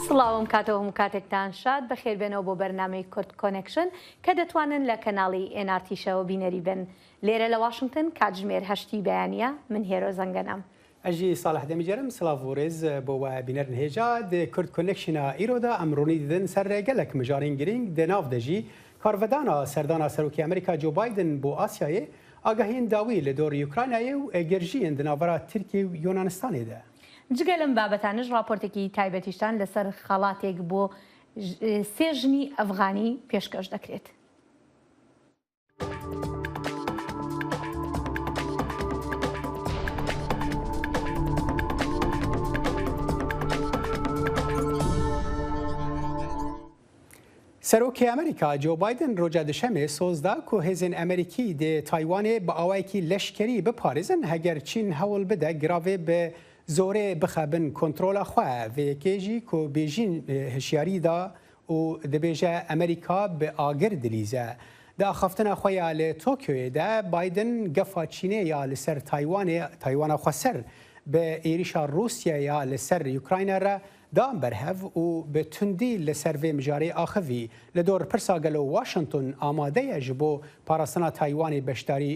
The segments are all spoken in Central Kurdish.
سڵاوم کاتەوە هەموو کاتێکتان شاد بەخێربێنەوە بۆ بەرنامەی کورد کۆنێکشن کە دەتوانن لە کەناڵی NRT شەوە بینەری بن لێرە لە واشنگتن کاتژمێر هەشتی بەیانیە من هێرۆ زەنگەنەم. ئەژی ساڵح دەمیجەرم سڵاڤ و ڕێز بۆ وە بینەرن هێژا د کورد کۆنێکشنا ئیرۆ دا ئەم ڕوونی ددن سەر گەلەک مژارین گرینگ د ناڤ دە ژی کارڤدانا سەردانا سەرۆکی ئەمریکا جۆ بایدن بۆ ئاسیایێ ئاگاهیێن داوی لە دۆر یوکراینایێ و گرژیێن د ناڤەرا ترکیێ و یۆنانستانێ دە. جگە لەم بابەتانەش ڕاپۆرتێکی تایبەتیشتان لەسەر خەڵاتێک بۆ سێ ژنی ئەفغانی پێشکەش دەکرێت. سەرۆکی ئەمریکا جۆ بایدن ڕۆژە دشەمێ سۆز دا کو هێزên ئەمریکی دێ تایوانێ بە ئاوایەکی لەشکەری بپارێزن هەگەر چین هەوڵ بدە گراڤێ بە زۆرێ بخە بن کۆنترۆلا خوە ڤێ یەکێ ژی کو بێژین هشیاری دا و دبێژە ئەمریکا بە ئاگر دلیزە. Di axaftina xwe ya li Tokyoyê de Biden gefa Çînê ya li ser Taywanê, Taywana xweser bi êrîşa Rûsya ya li ser Ukrayna re dan ber hev û bi tundî li ser vê mijarê axivî. Li dor pirsa gelo Washington amade ye ji bo parastina Taywanê beşdarî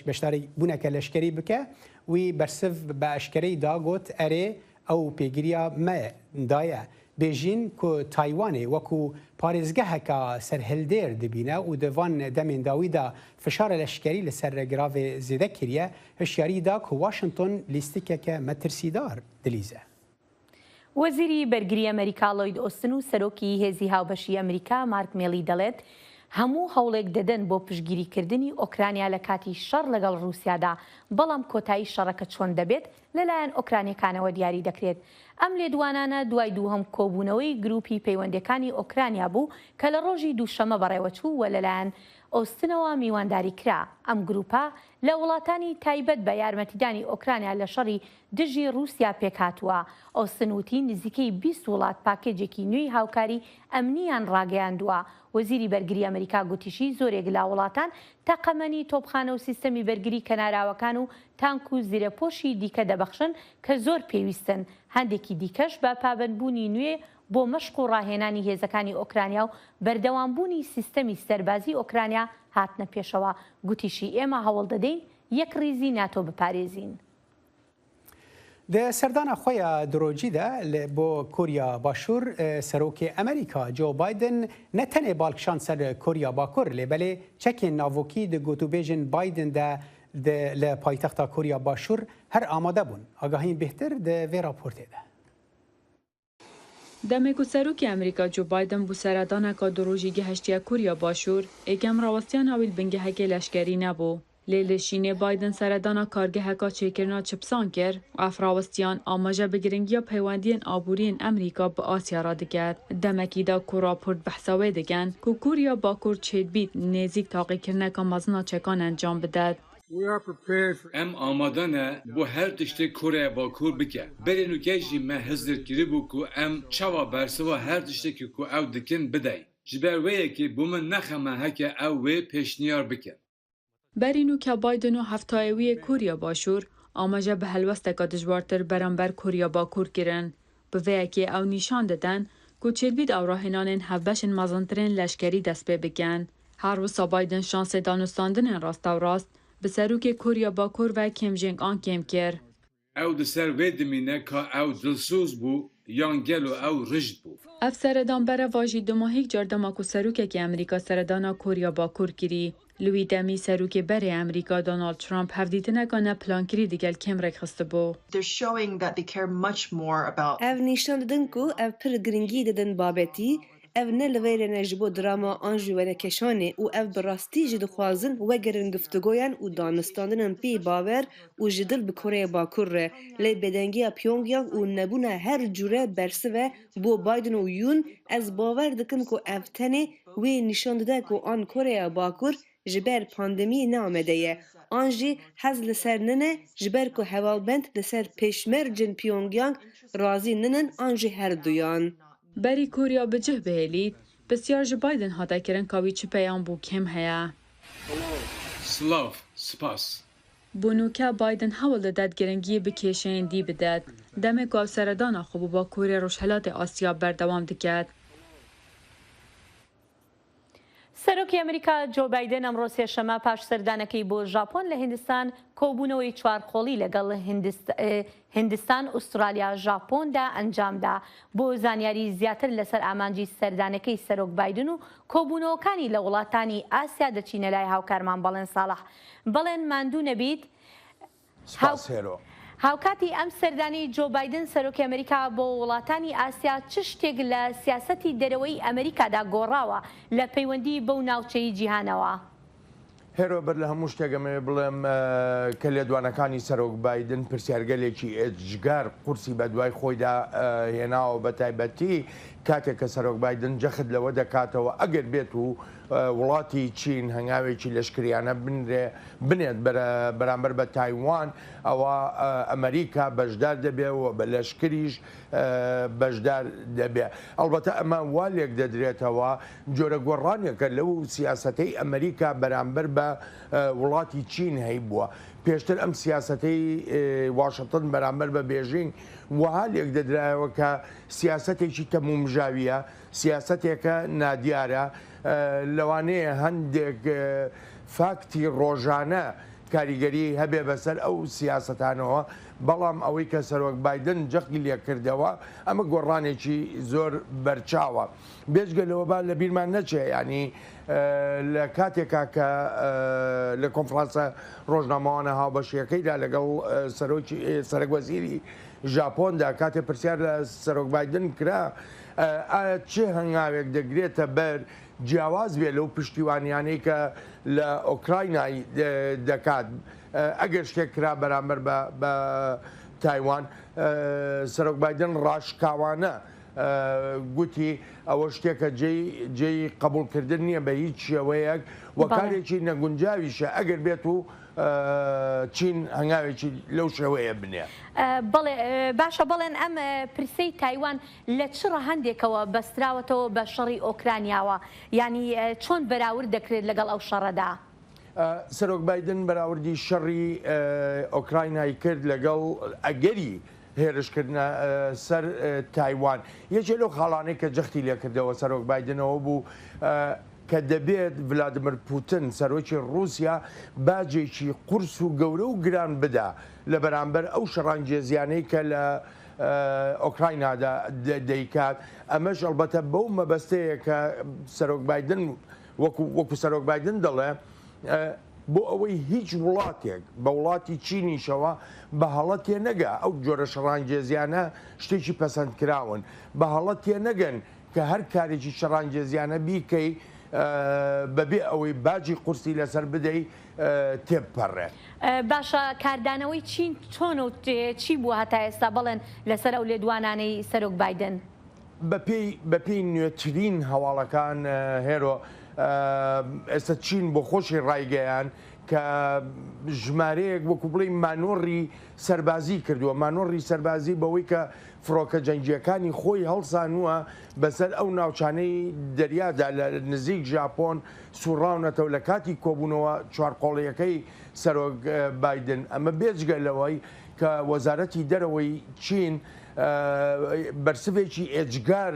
beşdarî bûneke leşkerî bike, wî bersiv bi eşkereyî da got erê ew pêgiriya me daye. Bêjîn ku Taywanê wekû parêzgeheka serhildêr dibîne û di van demên dawî de fişara leşkerî li ser giravê zêde kiriye, hişyarî da ku Washington lîstikeke metirsîdar dilîze. وەزیری بەرگری ئەمریکا لۆید ئۆستن و سەرۆکی هێزی هاوبەشی ئەمریکا مارک مێلی دەڵێت، هەموو هەوڵێک دەدەن بۆ پشتگیریکردنی ئۆکرانیا لە کاتی شەڕ لەگەڵ ڕووسیادا، بەڵام کۆتایی شەڕەکە چۆن دەبێت لەلایەن ئۆکرانیەکانەوە دیاری دەکرێت. ئەم لێدوانانە دوای دووهەم کۆبوونەوەی گروپی پەیوەندیەکانی ئۆکرانیا بوو کە لە ڕۆژی دووشەمە بەڕێوەچوو و لەلایەن ئۆستنەوە میوانداری کرا. ئەم گروپە لە وڵاتانی تایبەت بە یارمەتیدانی ئۆکرانیا لە شەڕی دژی ڕووسیا پێکهاتووە. ئۆستن وتی نزیکەی 20 وڵات پاکێجێکی نوێی هاوکاری ئەمنییان ڕاگەیاندووە. وەزیری بەرگری ئەمریکا گوتیشی زۆرێک لە وڵاتان تەقەمەنی، تۆپخانە و سیستەمی بەرگری کەناراوەکان و تانک و زرێپۆشی دیکە دەبەخشن کە زۆر پێویستن، هەندێکی دیکەش بە پابەندبوونی نوێ بۆ مەشق و ڕاهێنانی هێزەکانی ئۆکرانیا و بەردەوامبوونی سیستەمی سەربازی ئۆکرانیا هاتنە پێشەوە، گوتیشی ئێمە هەوڵدەدەین یەکڕیزی ناتۆ بپارێزین. Di serdana xwe ya dirojî de li bo Koriya Başûr Serokê Amerîka Joe Biden ne tenê bal kişand ser Koriya Bakur lê belê çekên navokî di gotûbêjên Biden de di li paytexta Koriya Başûr her amade bûn. Agahiyên bêhtir di vê raportê de. Demê ku Serokê Amerîka Joe Biden bû seredaneka du rojî gihiştiye Koriya Başûr, êkem rawestiyana wî li bingehekê leşkerî nebû. Lê li Şînê Biden seredana kargeheka çêkirina çipsan kir û ev rawestiyan amaje bi giringiya peywendiyên aboriyên Amerîka bi Asya re dike. Demekî de ku raport behsa wê dikin ku Koriya Bakur çêdbît nêzîk taqîkirineka mezin a çekan encam bide. Em amade ne bo her tiştê Koreya Bakur bike. Berê nûke jî me hizir kiribû ku em çawa bersiva her tiştekî ku ew dikin bidey. Ji ber wê yekê bo min nexeme heke ew wê pêşniyar bikin. Berî nûke Biden û hevtayê wî yê Koriya Başûr amaje bi helwesteka dijwartir beramber Koriya Bakur kirin. Bi vê yekê ew nîşan didin ku çêdbît ew rahênanên hevbeşên mezintirên leşkerî dest pê bikin. Her wisa Biden şansê danûstandinên rastewrast bi Serokê Koriya Bakur ve Kim Jong Un kêm kir. Ew di ser wê dimîne ka ew dilsoz bû yan gelo ew rijd bû. Ev seredan berevajî du mahîk car dema ku serokekî Amerîka seredana Koriya Bakur kirî. Li wî demî serokê berê Amerîka Donald Trump hevdîtineka neplankirî digel Kim rêkxistibû. Ev nîşan didin ku ev pir giringî didin babetî, ev ne li vê rê ne ji bo drama an jî wenekeşanê û ev bi rastî jî dixwazin wegerin giftugoyan û danûstandinin pê bawer û ji dil bi Koreya Bakur re. Lê bêdengiya Pyongyang û nebûna her cure bersiv e bo Biden û Yoon, ez bawer dikim ku ev tenê wê nîşan dide ku an Koreya Bakur ji ber pandemiyê ne amade ye an jî hez li ser nine ji ber ku hevalbend li ser pêşmercên Pyongyang razî ninin an jî her duyan. Berî Koriya bi cih bihêlît, pisyar ji Biden hate kirin ka wî çi peyam bo Kim heye. Silav, spas. بۆ نوکە بایدن هەوڵ دەدات گرنگی بە کێشەیەن دی بدات، دەمێک کو ئەو سەردانا خۆ بۆ باکووری ڕۆژهەلاتی ئاسیا بەردەوام دکات. سەرۆکی ئەمریکا جۆ بایدن ئەمڕۆ سێشەممە پاش سەردانەکەی بۆ ژاپۆن لە هیندستان کۆبوونەوەی چوارقۆڵی لەگەڵ هیندستان، ئوسترالیا، ژاپۆندا ئەنجامدا. بۆ زانیاری زیاتر لەسەر ئامانجی سەردانەکەی سەرۆک بایدن و کۆبوونەوەکانی لە وڵاتانی ئاسیا دەچینە لای هاوکارمان بەڵێن ساڵح. بەڵێن ماندوو نەبیت. سپاس هێرۆ. هاوکاتی ئەم سەردانەی جۆ بایدن سەرۆکی ئەمریکا بۆ وڵاتانی ئاسیا چ شتێک لە سیاسەتی دەرەوەی ئەمریکادا گۆڕاوە لە پەیوەندی بەو ناوچەی جیهانەوە؟ هێرۆ بەر لە هەموو شتێک ئەمەوێ بڵێم کە لێدوانەکانی سەرۆک بایدن پرسیارگەلێکی ئێجگار قورسی بەدوای خۆیدا هێناوە بەتایبەتی کاتێک کە سەرۆک بایدن جەخت لەوە دەکاتەوە ئەگەر بێت و وڵاتی چین هەنگاوێکی لەشکریانە بنرێ بنێت بەرامبەر بە تایوان ئەوا ئەمریکا بەشدار دەبێ و بە لەشکریش بەشدار دەبێ. ئەڵبەتە ئەمە وا لێکدەدرێتەوە جۆرە گۆڕانێکە لەو سیاسەتەی ئەمریکا بەرامبەر بە وڵاتی چین هەیبووە. پێشتر ئەم سیاسەتەی واشنتن بەرامبەر بە بێژینگ وەها لێکدەدرایەوە کە سیاسەتێکی تەمومژاوییە، سیاسەتێکە نادیارە، لەوانەیە هەندێک فاکتی ڕۆژانە کاریگەری هەبێ بەسەر ئەو سیاسەتانەوە، بەڵام ئەوەی کە سەرۆک بایدن جەختی لێکردەوە ئەمە گۆڕانێکی زۆر بەرچاوە. بێجگە لەوە با لەبیرمان نەچێ یانی لە کاتێکا کە لە کۆنفرانسە ڕۆژنامەوانە هاوبەشیەکەیدا لەگەڵ سەرۆکی سەرەک وەزیری ژاپۆندا کاتێ پرسیار لە سەرۆک بایدن کرا ئایا چ هەنگاوێک دەگرێتە بەر جیاواز بێ لەو پشتیوانیانەی کە لە ئۆکراینای دەکات ئەگەر شتێک کرا بەرامبەر بە تایوان سەرۆک بایدن ڕاشکاوانە گوتی ئەوە شتێکە جێی قبوڵکردن نییە بە هیچ شێوەیەک و کارێکی نەگونجاویشە ئەگەر بێت و چین هەنگاوێکی لەو شێوەیە بنێ. بەڵێ باشە بەڵێن ئەم پرسەی تایوان لە چ ڕەهەندێکەوە بەستراوەتەوە بە شەڕی ئۆکرانیاوە؟ یانی چۆن بەراورد دەکرێت لەگەڵ ئەو شەڕەدا؟ سەرۆک بایدن بەراوردی شەڕی ئۆکراینای کرد لەگەڵ ئەگەری هێرشکردنە سەر تایوان. یەکێ لەو خاڵانەی کە جەختی لێکردەوە سەرۆک بایدن ئەوە بوو کە دەبێت ڤلادیمیر پوتن سەرۆکی ڕووسیا باجێکی قورس و گەورە و گران بدا لە بەرامبەر ئەو شەڕانگێزیانەی کە لە ئۆکراینادا دەیکات. ئەمەش ئەڵبەتە بەو مەبەستەیە کە سەرۆک بایدن وەکو وەکو سەرۆک بایدن دەڵێ بۆ ئەوەی هیچ وڵاتێک بە وڵاتی چینیشەوە بە هەڵە تێنەگا ئەو جۆرە شەڕانگێزیانە شتێکی پەسەندکراون بە هەڵە تێنەگەن کە هەر کارێکی شەڕانگێزیانە بیکەی بەبێ ئەوەی باجی قورسی لەسەر بدەی تێبپەڕێ. باشە کاردانەوەی چین چۆنە و چی بووە هەتا ئێستا بەڵێن لەسەر ئەو لێدوانانەی سەرۆک بایدن؟ بەپێی بەپێی نوێترین هەواڵەکان هێرۆ ئێستا چین بۆ خۆشی ڕایگەیان کە ژمارەیەک وەکو بڵێی مانۆڕی سەربازی کردووە مانۆڕی سەربازی بەوەی کە فڕۆکە جەنگییەکانی خۆی هەڵسانووە بەسەر ئەو ناوچانەی دەریادا لە نزیک ژاپۆن سوڕاونەتەوە لە کاتی کۆبوونەوە چوارقۆڵییەکەی سەرۆک بایدن ئەمە بێجگە لەوەی کە وەزارەتی دەرەوەی چین بەرسڤێکی ئێجگار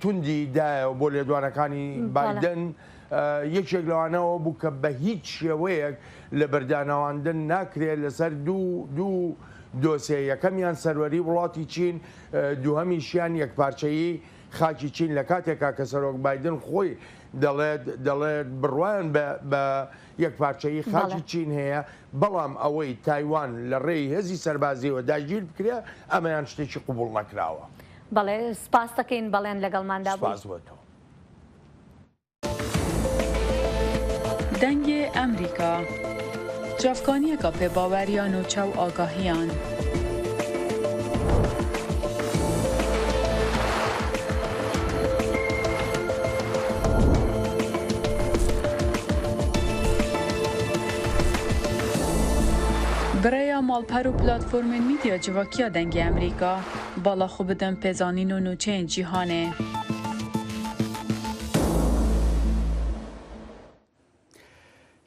توندی دایەوە بۆ لێدوانەکانی بایدن یەکێک لەوانەوە بوو کە بە هیچ شێوەیەک لە بەردانەواندن ناکرێت لەسەر دوو دوو دۆسێ یەکەمیان سەروەری وڵاتی چین دووهەمیشیان یەکپارچەیی خاکی چین لە کاتێکا کە سەرۆک بایدن خۆی دەڵێت دەڵێت بڕوایان بە بە یەکپارچەیی خاکی چین هەیە، بەڵام ئەوەی تایوان لە ڕێی هێزی سەربازییەوە داگیر بکرێ ئەمەیان شتێکی قبوڵ نەکراوە. بەڵێ سپاست دەکەین بەڵێن لەگەڵماندا بووی. سپاس بۆ تۆ. دەنگێ ئەمریکا، چاڤکانیەکا پێباوەریا نوچە و ئاگاهیان. Bi rêya malper û platformên mîdya civakiya Dengê Amerîka, bala xwe bidin pêzanîn û nûçeyên cîhanê.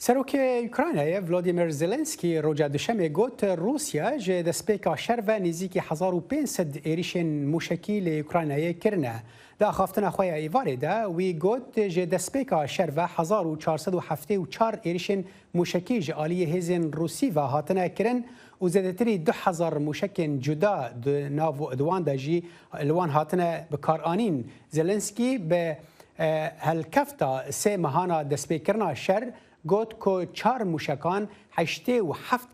Serokê Ukraynayê Vladimir Zelenskiy roja Duşemê got, Rûsya ji destpêka şer ve nêzîkî 1500 êrîşên mûşekî li Ukraynayê kirine. Di axaftina xwe ya êvarê de wî got, ji destpêka şer ve 1474 êrîşên mûşekî ji aliyê hêzên Rûsî ve hatine kirin û zêdetirî 2000 mûşekên cuda di nav di wan de jî li wan hatine bikaranîn. Zelenskiy bi Helkefta sê mehana destpêkirina şer got ku çar mûşekan 87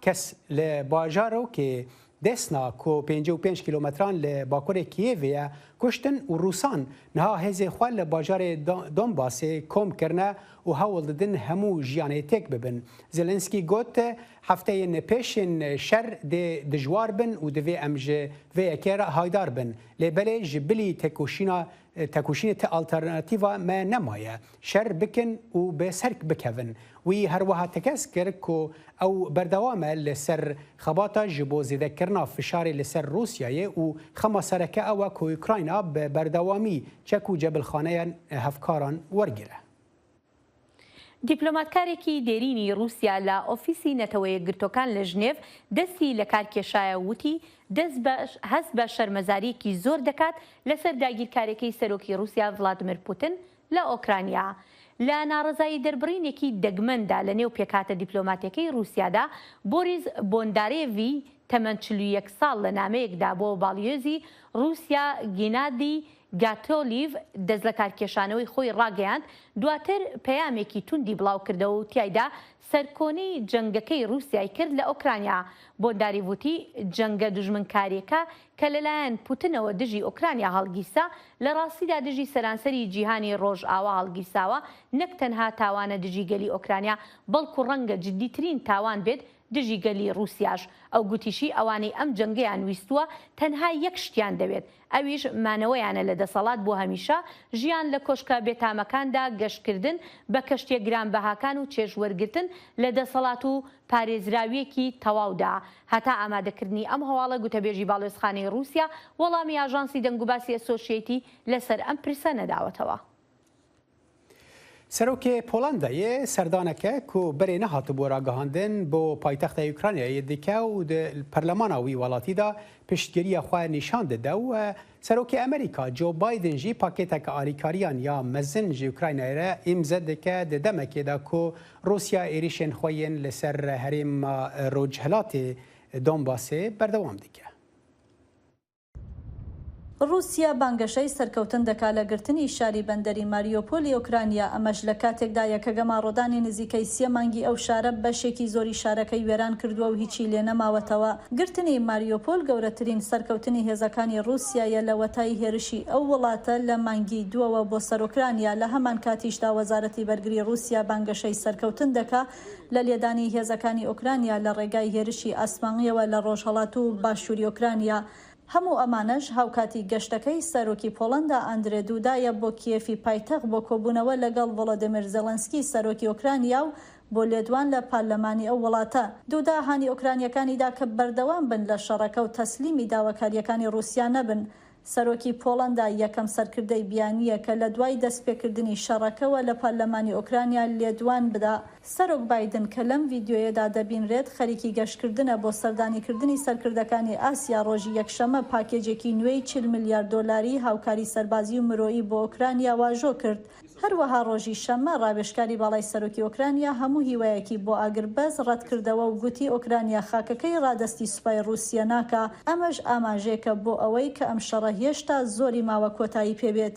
kes li bajarokê Desna ku 55 kîlometran li bakurê Kiyêvê ye kuştin û Rûsan niha hêzên xwe li bajarê Donbasê kom kirine û hewl didin hemû jiyanê têk bibin. Zelenskiy got, Hefteyên pêş ên şer dê dijwar bin û divê em ji vê yekê re haydar bin. Lê belê ji bilî têkoşîna Tekoşînê ti alternatîva me nemaye. Şer bikin û bi ser bikevin. Wî herwiha tekez kir ku ew berdewam e li ser xebata ji bo zêdekirina fişarê li ser Rûsyayê û xema sereke ew e ku Ukrayna bi berdewamî çek û cebilxaneyan hevkaran wergire. دیپلۆماتکارێکی دێرینی ڕووسیا لە ئۆفیسی نەتەوەیەکگرتووەکان لە ژنێڤ دەستی لەکار کێشایە و وتی دەست بە هەست بە شەرمەزارییەکی زۆر دەکات لەسەر داگیرکاریەکەی سەرۆکی ڕووسیا ڤلادمیر پوتن لە ئۆکرانیا. لە ناڕەزایی دەربڕینێکی دەگمەندا لە نێو پێکهاتە دیپلۆماتیەکەی ڕووسیادا بۆریس بۆندارێڤی تەمەن 41 ساڵ لە نامەیەکدا بۆ باڵیۆزی ڕووسیا گینادی گاتۆلیڤ دەستلەکارکێشانەوەی خۆی ڕاگەیاند، دواتر پەیامێکی توندی بڵاوکردەوە و تیایدا سەرکۆنەی جەنگەکەی ڕووسیای کرد لە ئۆکرانیا. بۆنداریڤ وتی، جەنگە دوژمنکارییەکە کە لەلایەن پوتنەوە دژی ئۆکرانیا هەڵگیرسا، لە ڕاستیدا دژی سەرانسەری جیهانی ڕۆژئاوا هەڵگیرساوە، نەک تەنها تاوانە دژی گەلی ئۆکرانیا، بەڵکو ڕەنگە جدیترین تاوان بێت دژی گەلی ڕووسیاش. ئەو گوتیشی، ئەوانەی ئەم جەنگەیان ویستووە تەنها یەک شتیان دەوێت، ئەویش مانەوەیانە لە دەسەڵات بۆ هەمیشە، ژیان لە کۆشکە بێتامەکاندا، گەشتکردن بە کەشتیە گرانبەهاکان و چێژ وەرگرتن لە دەسەڵات و پارێزراویەکی تەواودا. هەتا ئامادەکردنی ئەم هەواڵە گوتەبێژی باڵیۆزخانەی ڕووسیا وەڵامی ئاژانسی دەنگوباسی ئەسۆشیەیتی لەسەر ئەم پرسە نەداوەتەوە. Serokê Polandayê serdaneke ku berê nehatibû ragihandin bo paytexta Ukraynayê dike û di perlemana wî welatî de piştgiriya xwe nîşan dide û Serokê Amerîka Joe Biden jî pakêteke alîkariyan ya mezin ji Ukraynayê re îmze dike di demekê de ku Rûsya êrîşên xwe yên li ser herêma Rojhilatê Donbasê berdewam dike. ڕووسیا بانگەشەی سەرکەوتن دەکا لە گرتنی شاری بەندەری ماریۆپۆلی ئۆکرانیا، ئەمەش لە کاتێکدایە کە گەماڕۆدانی نزیکەی سێ مانگی ئەو شارە بەشێکی زۆری شارەکەی وێران کردووە و هیچی لێ نەماوەتەوە. گرتنی ماریۆپۆل گەورەترین سەرکەوتنی هێزەکانی ڕووسیایە لەوەتای هێرشی ئەو وڵاتە لە مانگی دووەوە بۆ سەر ئۆکرانیا، لە هەمان کاتیشدا وەزارەتی بەرگری ڕووسیا بانگەشەی سەرکەوتن دەکا لە لێدانی هێزەکانی ئۆکرانیا لە ڕێگای هێرشی ئاسمانییەوە لە ڕۆژهەڵات و باشووری ئۆکرانیا. هەموو ئەمانەش هاوکاتی گەشتەکەی سەرۆکی پۆڵەندا ئاندرێ دودایە بۆ کیێفی پایتەخت بۆ کۆبوونەوە لەگەڵ ڤۆلۆدیمیر زێڵێنسکی سەرۆکی ئۆکرانیا و بۆ لێدوان لە پارلەمانی ئەو وڵاتە. دودا هانی ئۆکرانییەکانی دا کە بەردەوام بن لە شەڕەکە و تەسلیمی داواکارییەکانی ڕووسیا نەبن. سەرۆکی پۆڵەندا یەکەم سەرکردەی بیانییە کە لە دوای دەستپێکردنی شەڕەکەوە لە پەرلەمانی ئۆکرانیا لێدوان بدا. سەرۆک بایدن کە لەم ڤیدیۆیەدا دەبینرێت خەریکی گەشتکردنە بۆ سەردانیکردنی سەرکردەکانی ئاسیا ڕۆژی یەکشەممە پاکێجێکی نوێی 40 ملیار دۆلاری هاوکاری سەربازی و مرۆیی بۆ ئۆکرانیا واژۆ کرد. هەروەها ڕۆژی شەممە ڕاوێژکاری باڵای سەرۆکی ئۆکرانیا هەموو هیوایەکی بۆ ئاگربەست ڕەتکردەوە و گوتی ئۆکرانیا خاکەکەی ڕادەستی سوپای ڕووسیە ناکا، ئەمەش ئاماژەیەکە بۆ ئەوەی کە ئەم شەڕە هێشتا زۆری ماوە کۆتایی پێ بێت.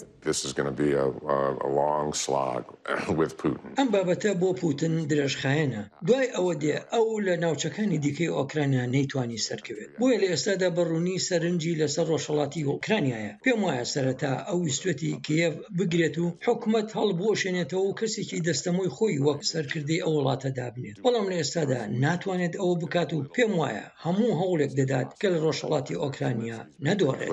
ئەم بابەتە بۆ پوتن درێژخایەنە، دوای ئەوە دێ ئەو لە ناوچەکانی دیکەی ئۆکرانیا نەیتوانی سەرکەوێت، بۆیە لە ئێستادا بە ڕوونی سەرنجی لەسەر ڕۆژهەڵاتی ئۆکرانیایە، پێم وایە سەرەتا ئەو ویستویەتی کیێڤ بگرێت و حکومەت هەڵبوەشێنێتەوە و کەسێکی دەستەمۆی خۆی وەک سەرکردەی ئەو وڵاتە دابنێت، بەڵام لە ئێستادا ناتوانێت ئەوە بکات و پێم وایە هەموو هەوڵێک دەدات کە لە ڕۆژهەڵاتی ئۆکرانیا نەدۆڕێت.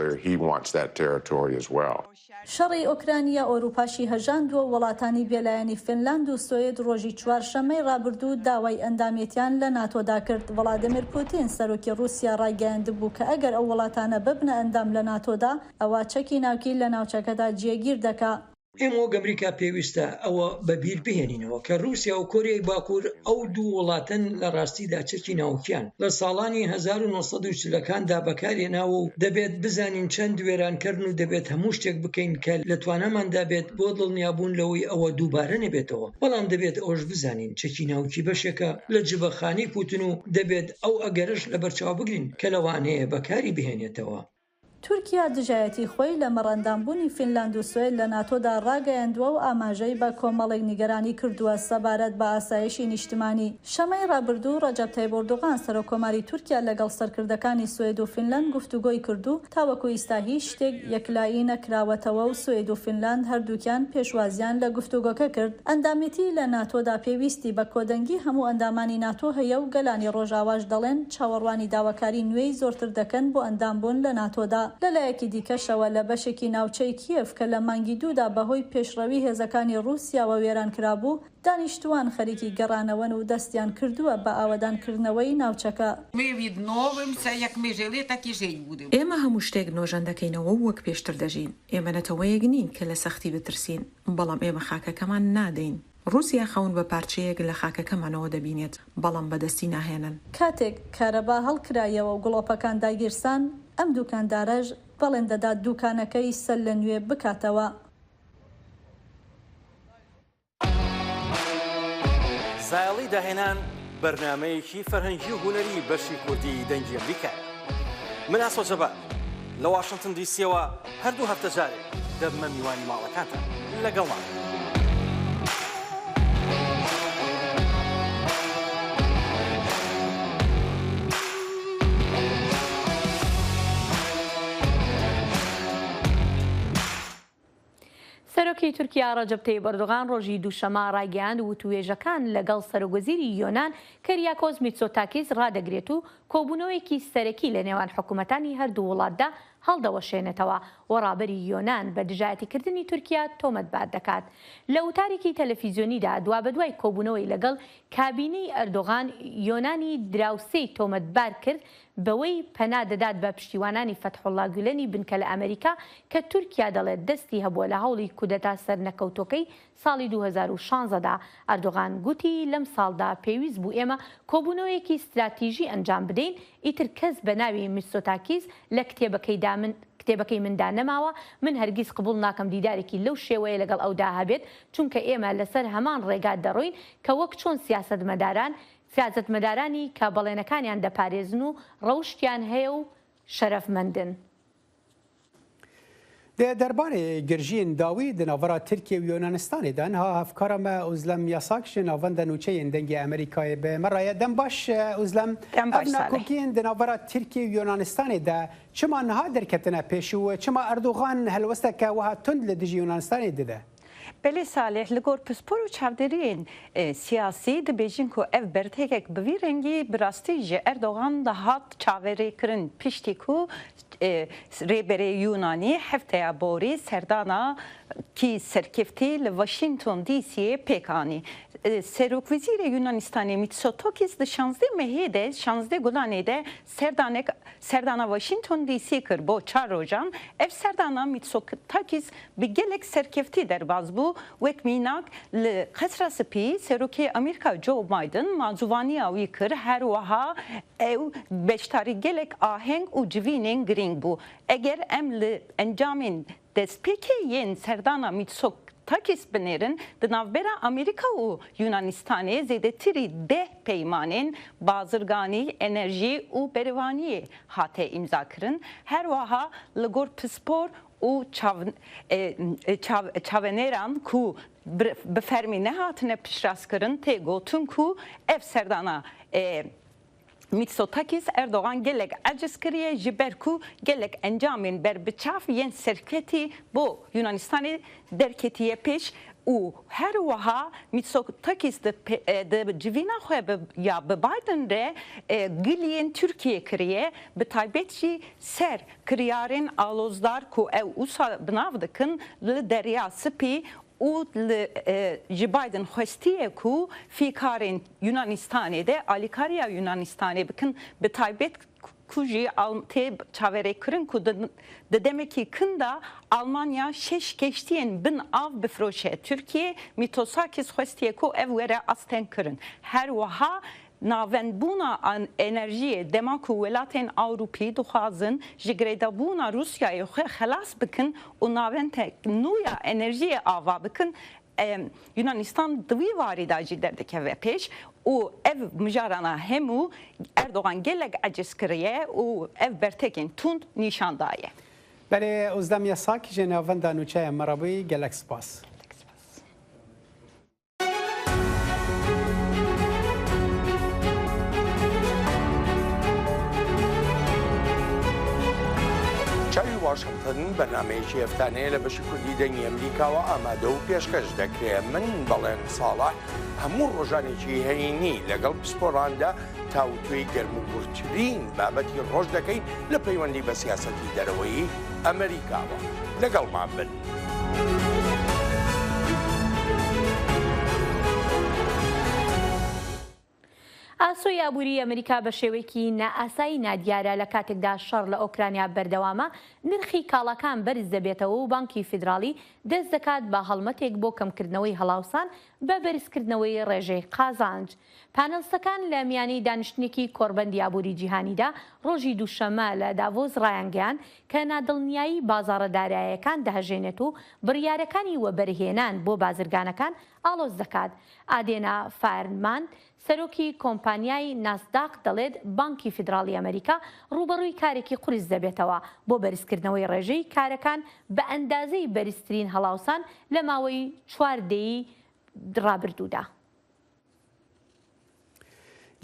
شەڕی ئۆکرانیا ئۆروپاشی هەژاندووە و وڵاتانی بێلایەنی فنلاند و سوید ڕۆژی چوارشەممەی ڕابردوو داوای ئەندامێتیان لە ناتۆدا کرد. ڤلادیمیر پوتین سەرۆکی ڕووسیا ڕایگەیاندبوو کە ئەگەر ئەو وڵاتانە ببنە ئەندام لە ناتۆدا ئەوا چەکی ناوکی لە ناوچەکەدا جێگیر دەکا. ئێمە وەک ئەمریکا پێویستە ئەوە بە بیر بهێنینەوە کە ڕووسیا و کۆریای باکوور ئەو دوو وڵاتەن لە ڕاستیدا چەکی ناوکیان لە ساڵانی 1940 ەکاندا بەکارهێناوە و دەبێت بزانین چەند وێرانکەرن و دەبێت هەموو شتێک بکەین کە لە تواناماندا بێت بۆ دڵنیابوون لەوەی ئەوە دووبارە نەبێتەوە، بەڵام دەبێت ئەوەش بزانین چەکی ناوکی بەشێکە لە جبەخانەی پوتن و دەبێت ئەو ئەگەرەش لەبەرچاو بگرین کە لەوانەیە بەکاری بهێنێتەوە. تورکیا دژایەتی خۆی لەمەڕ ئەندامبوونی فینلاند و سوێد لە ناتۆدا ڕاگەیاندووە و ئاماژەی بە کۆمەڵێک نیگەرانی کردووە سەبارەت بە ئاسایشی نیشتمانی. شەمەی ڕابردوو ڕەجەب تەیب ئۆردوغان سەرۆککۆماری تورکیا لەگەڵ سەرکردەکانی سوێد و فینلاند گفتوگۆی کرد و تاوەکو ئیستا هیچ شتێک یەکلایی نەکراوەتەوە و سوێد و فینلاند هەردووکیان پێشوازیان لە گفتوگۆکە کرد. ئەندامێتی لە ناتۆدا پێویستی بە کۆدەنگی هەموو ئەندامانی ناتۆ هەیە و گەلانی ڕۆژئاواش دەڵێن چاوەڕوانی داواکاری نوێی زۆرتر دەکەن بۆ ئەندامبوون لە ناتۆدا. لە لایەکی دیکەشەوە لە بەشێکی ناوچەی کیێڤ کە لە مانگی دوودا بەهۆی پێشڕەوی هێزەکانی ڕووسیاوە وێران کرابوو، دانیشتووان خەریکی گەڕانەوەن و دەستیان کردووە بە ئاوەدانکردنەوەی ناوچەکە. ئێمە هەموو شتێک نۆژەن دەکەینەوە و وەک پێشتر دەژین. ئێمە نەتەوەیەک نین کە لە سەختی بترسین، بەڵام ئێمە خاکەکەمان نادەین. ڕووسیا خەون بە پارچەیەک لە خاکەکەمانەوە دەبینێت، بەڵام بەدەستی ناهێنن. کاتێک کارەبا هەڵکرایەوە و گڵۆپەکان داگیرسان، ئەم دوکاندارەش بەڵێن دەدات دوکانەکەی سەرلەنوێ بکاتەوە. زایەڵی داهێنان بەرنامەیەکی فەرهەنگی و هونەری بەشی کوردی دەنگی ئەمریکایە. من ئاسۆ جەبار لە واشنتن دیسیەوە هەردوو هەفتە جارێک دەبمە میوانی ماڵەکانتان لەگەڵمان بن. سەرۆکی تورکیا ڕەجەب تەیب ئەردۆغان ڕۆژی دووشەمە ڕایگەیاند وتووێژەکان لەگەڵ سەرۆکوەزیری یۆنان کریاکۆس میتسۆتاکیس ڕادەگرێت و کۆبوونەوەیەکی سەرەکی لە نێوان حکومەتانی هەردوو وڵاتدا هەڵدەوەشێنێتەوە و ڕابەری یۆنان بە دژایەتیکردنی تورکیا تۆمەتبار دەکات. لە وتارێکی تەلەفیزیۆنیدا دوابەدوای کۆبوونەوەی لەگەڵ کابینەی ئەردۆغان یۆنانی دراوسێی تۆمەتبار کرد بەوەی پەنا دەدات بە پشتیوانانی فەتحوڵا گولەنی بنکە لە ئەمەریکا کە تورکیا دەڵێت دەستی هەبووە لە هەوڵی کودەتا سەرنەکەوتووەکەی ساڵی 2016 دا. ئەردۆغان گوتی لەم ساڵدا پێویست بوو ئێمە کۆبوونەوەیەکی ستراتیژی ئەنجام بدەین، ئیتر کەس بە ناوی میتسۆتاکیس لە کتێبەکەیدا من کتێبەکەی مندا نەماوە، من هەرگیز قبوڵ ناکەم دیدارێکی لەو شێوەیە لەگەڵ ئەودا هەبێت، چونکە ئێمە لەسەر هەمان ڕێگا دەڕۆین کە وەک چۆن سیاسەتمەداران سیاسەتمەدارانی کە بەڵێنەکانیان دەپارێزن و ڕەوشتیان هەیە و شەرەفمەندن. Di derbarê girjiyên dawî di navbera Tirkiye û Yunanistanê de niha hevkara me Ozlem Yasak ji navenda nûçeyên Dengê Amerîkayê bi me re ye. Dem baş Ozlem, ev nakokiyên di navbera Tirkiye û Yunanistanê de çima niha derketine pêş û çima Erdogan helwesteke wiha tund li dijî Yunanistanê dide? Belê Salih, li gor pispor û çavdêriyên siyasî dibêjin ku ev bertekek bi vî rengî bi rastî ji Erdogan dihat çaverêkirin piştî ku rêberê Yûnanî hefteya borî serdana kî serkeftî li Washington DC'yê pêk anî. Serokwezîrê Yûnanistanê Mitsotokis di şanzdeh mehê de, şanzdeh gulanê de serdanek serdana Washington DC kir bo çar rojan. Ev serdana Mitsotakis bi gelek serkeftî derbas bû. Wek mînak li Qesra Spî Serokê Amerîka Joe Biden mazûvaniya wî kir. Her wiha ew beşdarî gelek aheng û civînên girîng bû. Eger em li encamên destpêkê yên serdana Mitsotakis binêrin, di navbera Amerîka û Yûnanistanê zêdetirî deh peymanên bazirganî, enerjî û berevaniyê hate îmzakirin. Her wiha li gor pispor û çavenêran ku bi fermî nehatine piştrastkirin tê gotin ku ev serdana Mitsotakis Erdogan gelek eciz kiriye ji ber ku gelek encamên berbiçav yên serketî bo Yunanistanê derketiye pêş û her wiha Mitsotakis di civîna xwe ya bi Biden re giliyên Tirkiyê kiriye bi taybet jî ser kiryarên alozdar ku ew wisa bi nav dikin li Derya Spî û li ji Biden xwestiye ku fîkarên Yunanistanê de alîkariya Yunanistanê bikin bi taybet ku jî tê çaverêkirin ku di demekî kin de Almanya şeş keştiyên bin av bifiroşe Tirkiyê, Mîtosakîs xwestiye ku ev were astengkirin. Her wiha navendbûna enerjiyê dema ku welatên Ewropî dixwazin ji girêdabûna Rûsyayê xwe xelas bikin û navendek nû ya enerjiyê ava bikin, Yunanistan di wî warî de jî derdikeve pêş û ev mijarana hemû Erdogan gelek eciz kiriye û ev bertekên tund nîşan daye. Belê Ozlem Yasak ji navenda nûçeya me re bûyî gelek spas. چاوی واشنتن بەرنامەیەکی هەفتانەیە لە بەشی کوردی دەنگی ئەمریکاوە ئامادە و پێشکەش دەکرێ من بەڵێن ساڵح هەموو ڕۆژانێکی هەینی لەگەڵ پسپۆڕاندا تاوتوێی گەرم و گوڕترین بابەتی ڕۆژ دەکەین لە پەیوەندی بە سیاسەتی دەرەوەیی ئەمریکاوە لەگەڵمان بن. ئاسۆی ئابووریی ئەمریکا بە شێوەیەکی نائاسایی نادیارە، لە کاتێکدا شەڕ لە ئۆکرانیا بەردەوامە، نرخی کاڵاکان بەرز دەبێتەوە و بانکی فیدراڵی دەست دەکات بە هەڵمەتێک بۆ کەمکردنەوەی هەڵاوسان بە بەرزکردنەوەی ڕێژەی قازانج. پانێڵستەکان لە میانەی دانیشتنێکی کۆڕبەندی ئابووری جیهانیدا ڕۆژی دووشەممە لە داڤۆس ڕایانگەیاند کە نادڵنیایی بازاڕە دارایەکان دەهەژێنێت و بڕیارەکانی وەبەرهێنان بۆ بازرگانەکان ئاڵۆز دەکات. ئادێنا فایرمان، سەرۆکی کۆمپانیای ناسداق دەڵێت بانکی فیدراڵی ئەمریکا ڕووبەڕووی کارێکی قورس دەبێتەوە بۆ بەرزکردنەوەی ڕێژەی کارەکان بە ئەندازەی بەرزترین هەڵاوسان لە ماوەی چوار دەیەی ڕابردوودا.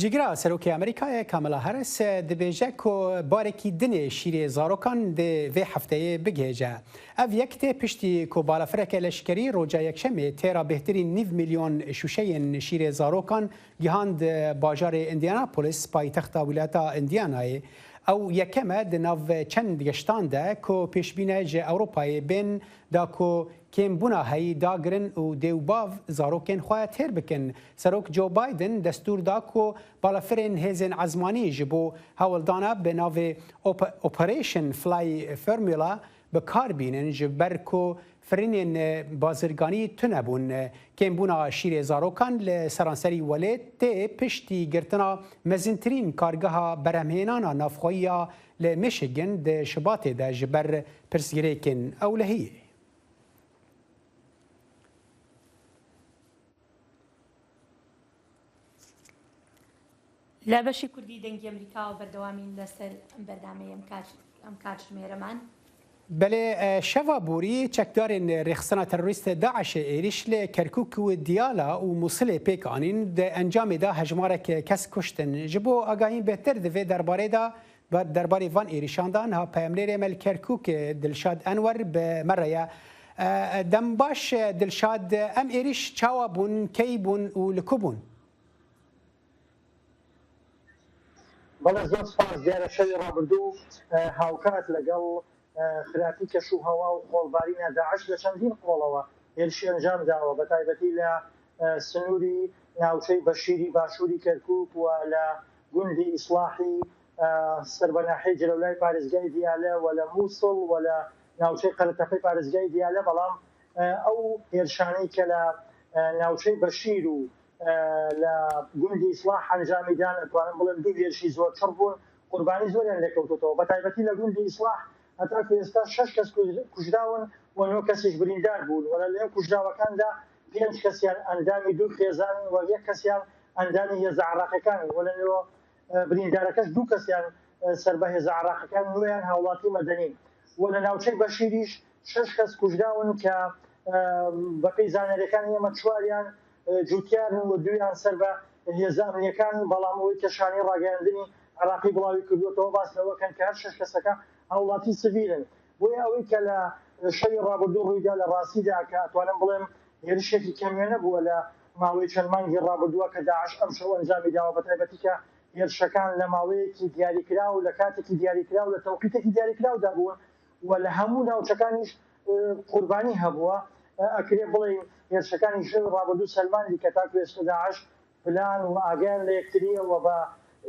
جیگرا سەرۆکی ئەمریکایە کاملا هەرس دبێژە کو بارێکی دنێ شیرێ زارۆکان دێ ڤێ هەفتەیێ بگهێژە. ئەڤ یەک تێ پشتی کو بالەفرەکە لەشکەری ڕۆجا یەکشەمێ تێرا بێهترین نیڤ میلیۆن شوشەیێن شیرێ زارۆکان گیهاند باژارێ ئیندیاناپۆلیس پایتەختا ویلایەتا ئیندیانایێ. ئەو یەکەمە di nav çend geştan de ku pêşbîne ji Ewropayê bên da ku kêmbûna heyî dagirin û dê û bav zarokên xwe têr bikin. Serok Joe Biden destûr da ku balafirên hêzên ezmanî ji bo hewldana bi navê Operation Fly Formula bi kar bînin ji ber ku firinên bazirganî tune bûn. Kêmbûna şîrê zarokan li seranserî welêt tê piştî girtina mezintirîn kargeha berhemhênana navxweyî ya li Michigan di Şibatê de ji ber pirsgirêkên ewlehiyê. لە بەشی کوردی دەنگی ئەمریکاوە بەردەوامین لەسەر ئەم بەرنامەی ئەم کاتژمێرەمان. بەلێ شەڤا بۆری چەکدارên rêxistina terorîst DAIŞ'ê êrîş li Kerkûk û Diyala û Mûsilê pêk anîn, di encamê de hejmarek kes kuştin. Ji bo agahîn bêhtir di vê derbarê de Derbarê van êrîşan de niha peyamnêrê me li Kerkûkê Dilşad Enwer bi me re ye. Dem baş Dilşad, em êrîş çawa bûn, key bûn û li ku bûn? بەڵێ زۆر سوپاس، دیارە شەوی ڕابردوو هاوکات لەگەڵ خراپی کەش و هەوا و خۆڵبارینە داعش لە چەندین قۆڵەوە هێرشی ئەنجام داوە بەتایبەتی لە سنووری ناوچەی بەشیری باشووری کەرکووک و لە گوندی ئیسڵاحی سەر بە ناحیەی جەلەولای پارێزگای دیالە و لە مووسڵ و لە ناوچەی قەرەتەپەی پارێزگای دیالە، بەڵام ئەو هێرشانەی کە لە ناوچەی بەشیر و لە گوندی ئیسڵاح ئەنجامی دان ئەتوانم بڵێم دوو هێرشی زۆر چڕ بوون، قوربانی زۆریان لێکەوتۆتەوە، بەتایبەتی لە گوندی ئیسڵاح هەتاکو ئێستا شەش کەس کوژراون و نۆ کەسیش بریندار بوون و لە نێو کوژراوەکاندا پێنج کەسیان ئەندامی دوو خێزانن و یەک کەسیان ئەندامی هێزە عێراقیەکانن و لە نێو بریندارەکەش دوو کەسیان سەر بە هێزە عێراقیەکان نۆیان هاوڵاتی مەدەنین و لە ناوچەی بەشیریش شەش کەس کوژراون کە بەپێی زانیاریەکانی ئێمە چواریان جوتیارن و دوویان سەر بە هێزە ئەمنیەکانن، بەڵام ئەوەی کە شانەی ڕاگەیاندنی عێراقی بڵاوی کردووەتەوە باس لەوە کەن کە هەر شەش کەسەکە هاوڵاتی سڤیلن. بۆیە ئەوەی کە لە شەوی ڕابردوو ڕوویدا لە ڕاستیدا کە ئەتوانم بڵێم هێرشێکی کەم وێنە بووە لە ماوەی چەند مانگی ڕابردووە کە داعش ئەمشەو ئەنجامی داوە بەتایبەتی کە هێرشەکان لە ماوەیەکی دیاریکراو لە کاتێکی دیاریکراو لە تەوقیتێکی دیاریکراودا بوون و لە هەموو ناوچەکانیش قوربانی هەبووە ئەکرێ بڵێین هێرشەکانی شەوی ڕابردوو سەلماندی کە تاکو ئێستا داعش پلان و ئاگایان لە یەکترییە و بە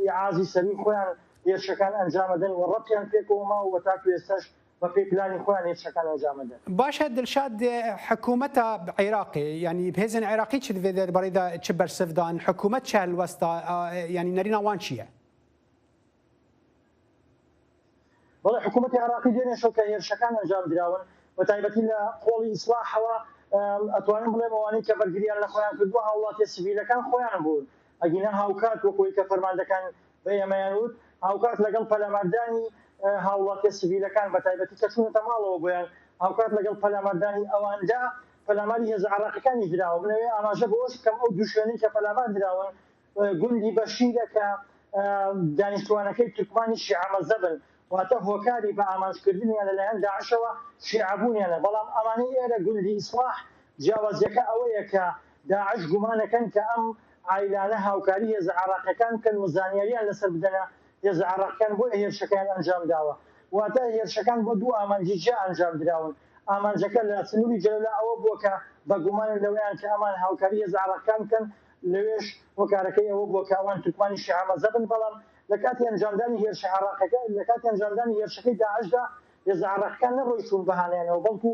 ئیعازی سەرووی خۆیان. هێرشەکان ئەنجامەدەن و ڕەبتیان پێکەوە ماوە و تاکو ئێستاش بە پێی پلانی خۆیان هێرشەکان ئەنجامەدەن. باشە دلشاد حکومەتا عێراقێ یانی هێزێن عێراقی چ دڤێ دەربارەی دا چ بەرسڤ دان حکومەت چ هەلوەستا یانی نەرینا وان چیە؟ بەڵێ حکوومەتی عێراقی دوێنێ شەو کە هێرشەکان ئەنجام دراون بە تایبەتی لە قۆڵی ئیسڵاحەوە ئەتوانم بڵێم ئەوانەی کە بەرگریان لە خۆیان کردووە هاوڵاتیە سڤیلەکان خۆیان بوون ئەگینا هاوکات وەک ئەوەی کە فەرماندەکان بە ئێمەیان وت هاوکات لەگەڵ پەلاماردانی هاوڵاتیە سڤیلەکان بە تایبەتی کە چوونەتە ماڵەوە بۆیان هاوکات لەگەڵ پەلاماردانی ئەواندا پەلاماری هێزە عێراقیەکانیش دراوە من ئەوێ ئاماژە بەوەش بکەم ئەو دوو شوێنەی کە پەلامار دراون گوندی بەشیرە کە دانیشتوانەکەی تورکمانی شیعە مەزهەبن، واتە هۆکاری بە ئامانجکردنیان لەلایەن داعشەوە شیعەبوونیانە، بەڵام ئەمانەی ئێرە گوندی ئیسڵاح جیاوازیەکە ئەوەیە کە داعش گومانەکەن کە ئەم عایلانە هاوکاری هێزە عێراقیەکان بکەن و زانیاریان لەسەر بدەنە هێزە عێراقیەکان بۆیە هێرشەکەیان ئەنجامداوە واتە هێرشەکان بۆ دوو ئامانجی جیا ئەنجامدراون ئامانجەکە لە سنوری جەلەولا ئەوە بووە کە بە گومانن لەوەیان کە ئەمان هاوکاری هێزە عێراقیەکان بکەن لەوێش هۆکارەکەی ئەوە بووە کە ئەوان تورکمانی شیعە مەزهەبن، بەڵام لە کاتی ئەنجامدانی هێرشە عێراقەکە لە کاتی ئەنجامدانی هێرشەکەی داعشدا هێزە عێراقیەکان نەڕۆیشتوون بە هانایانەوە بەڵکو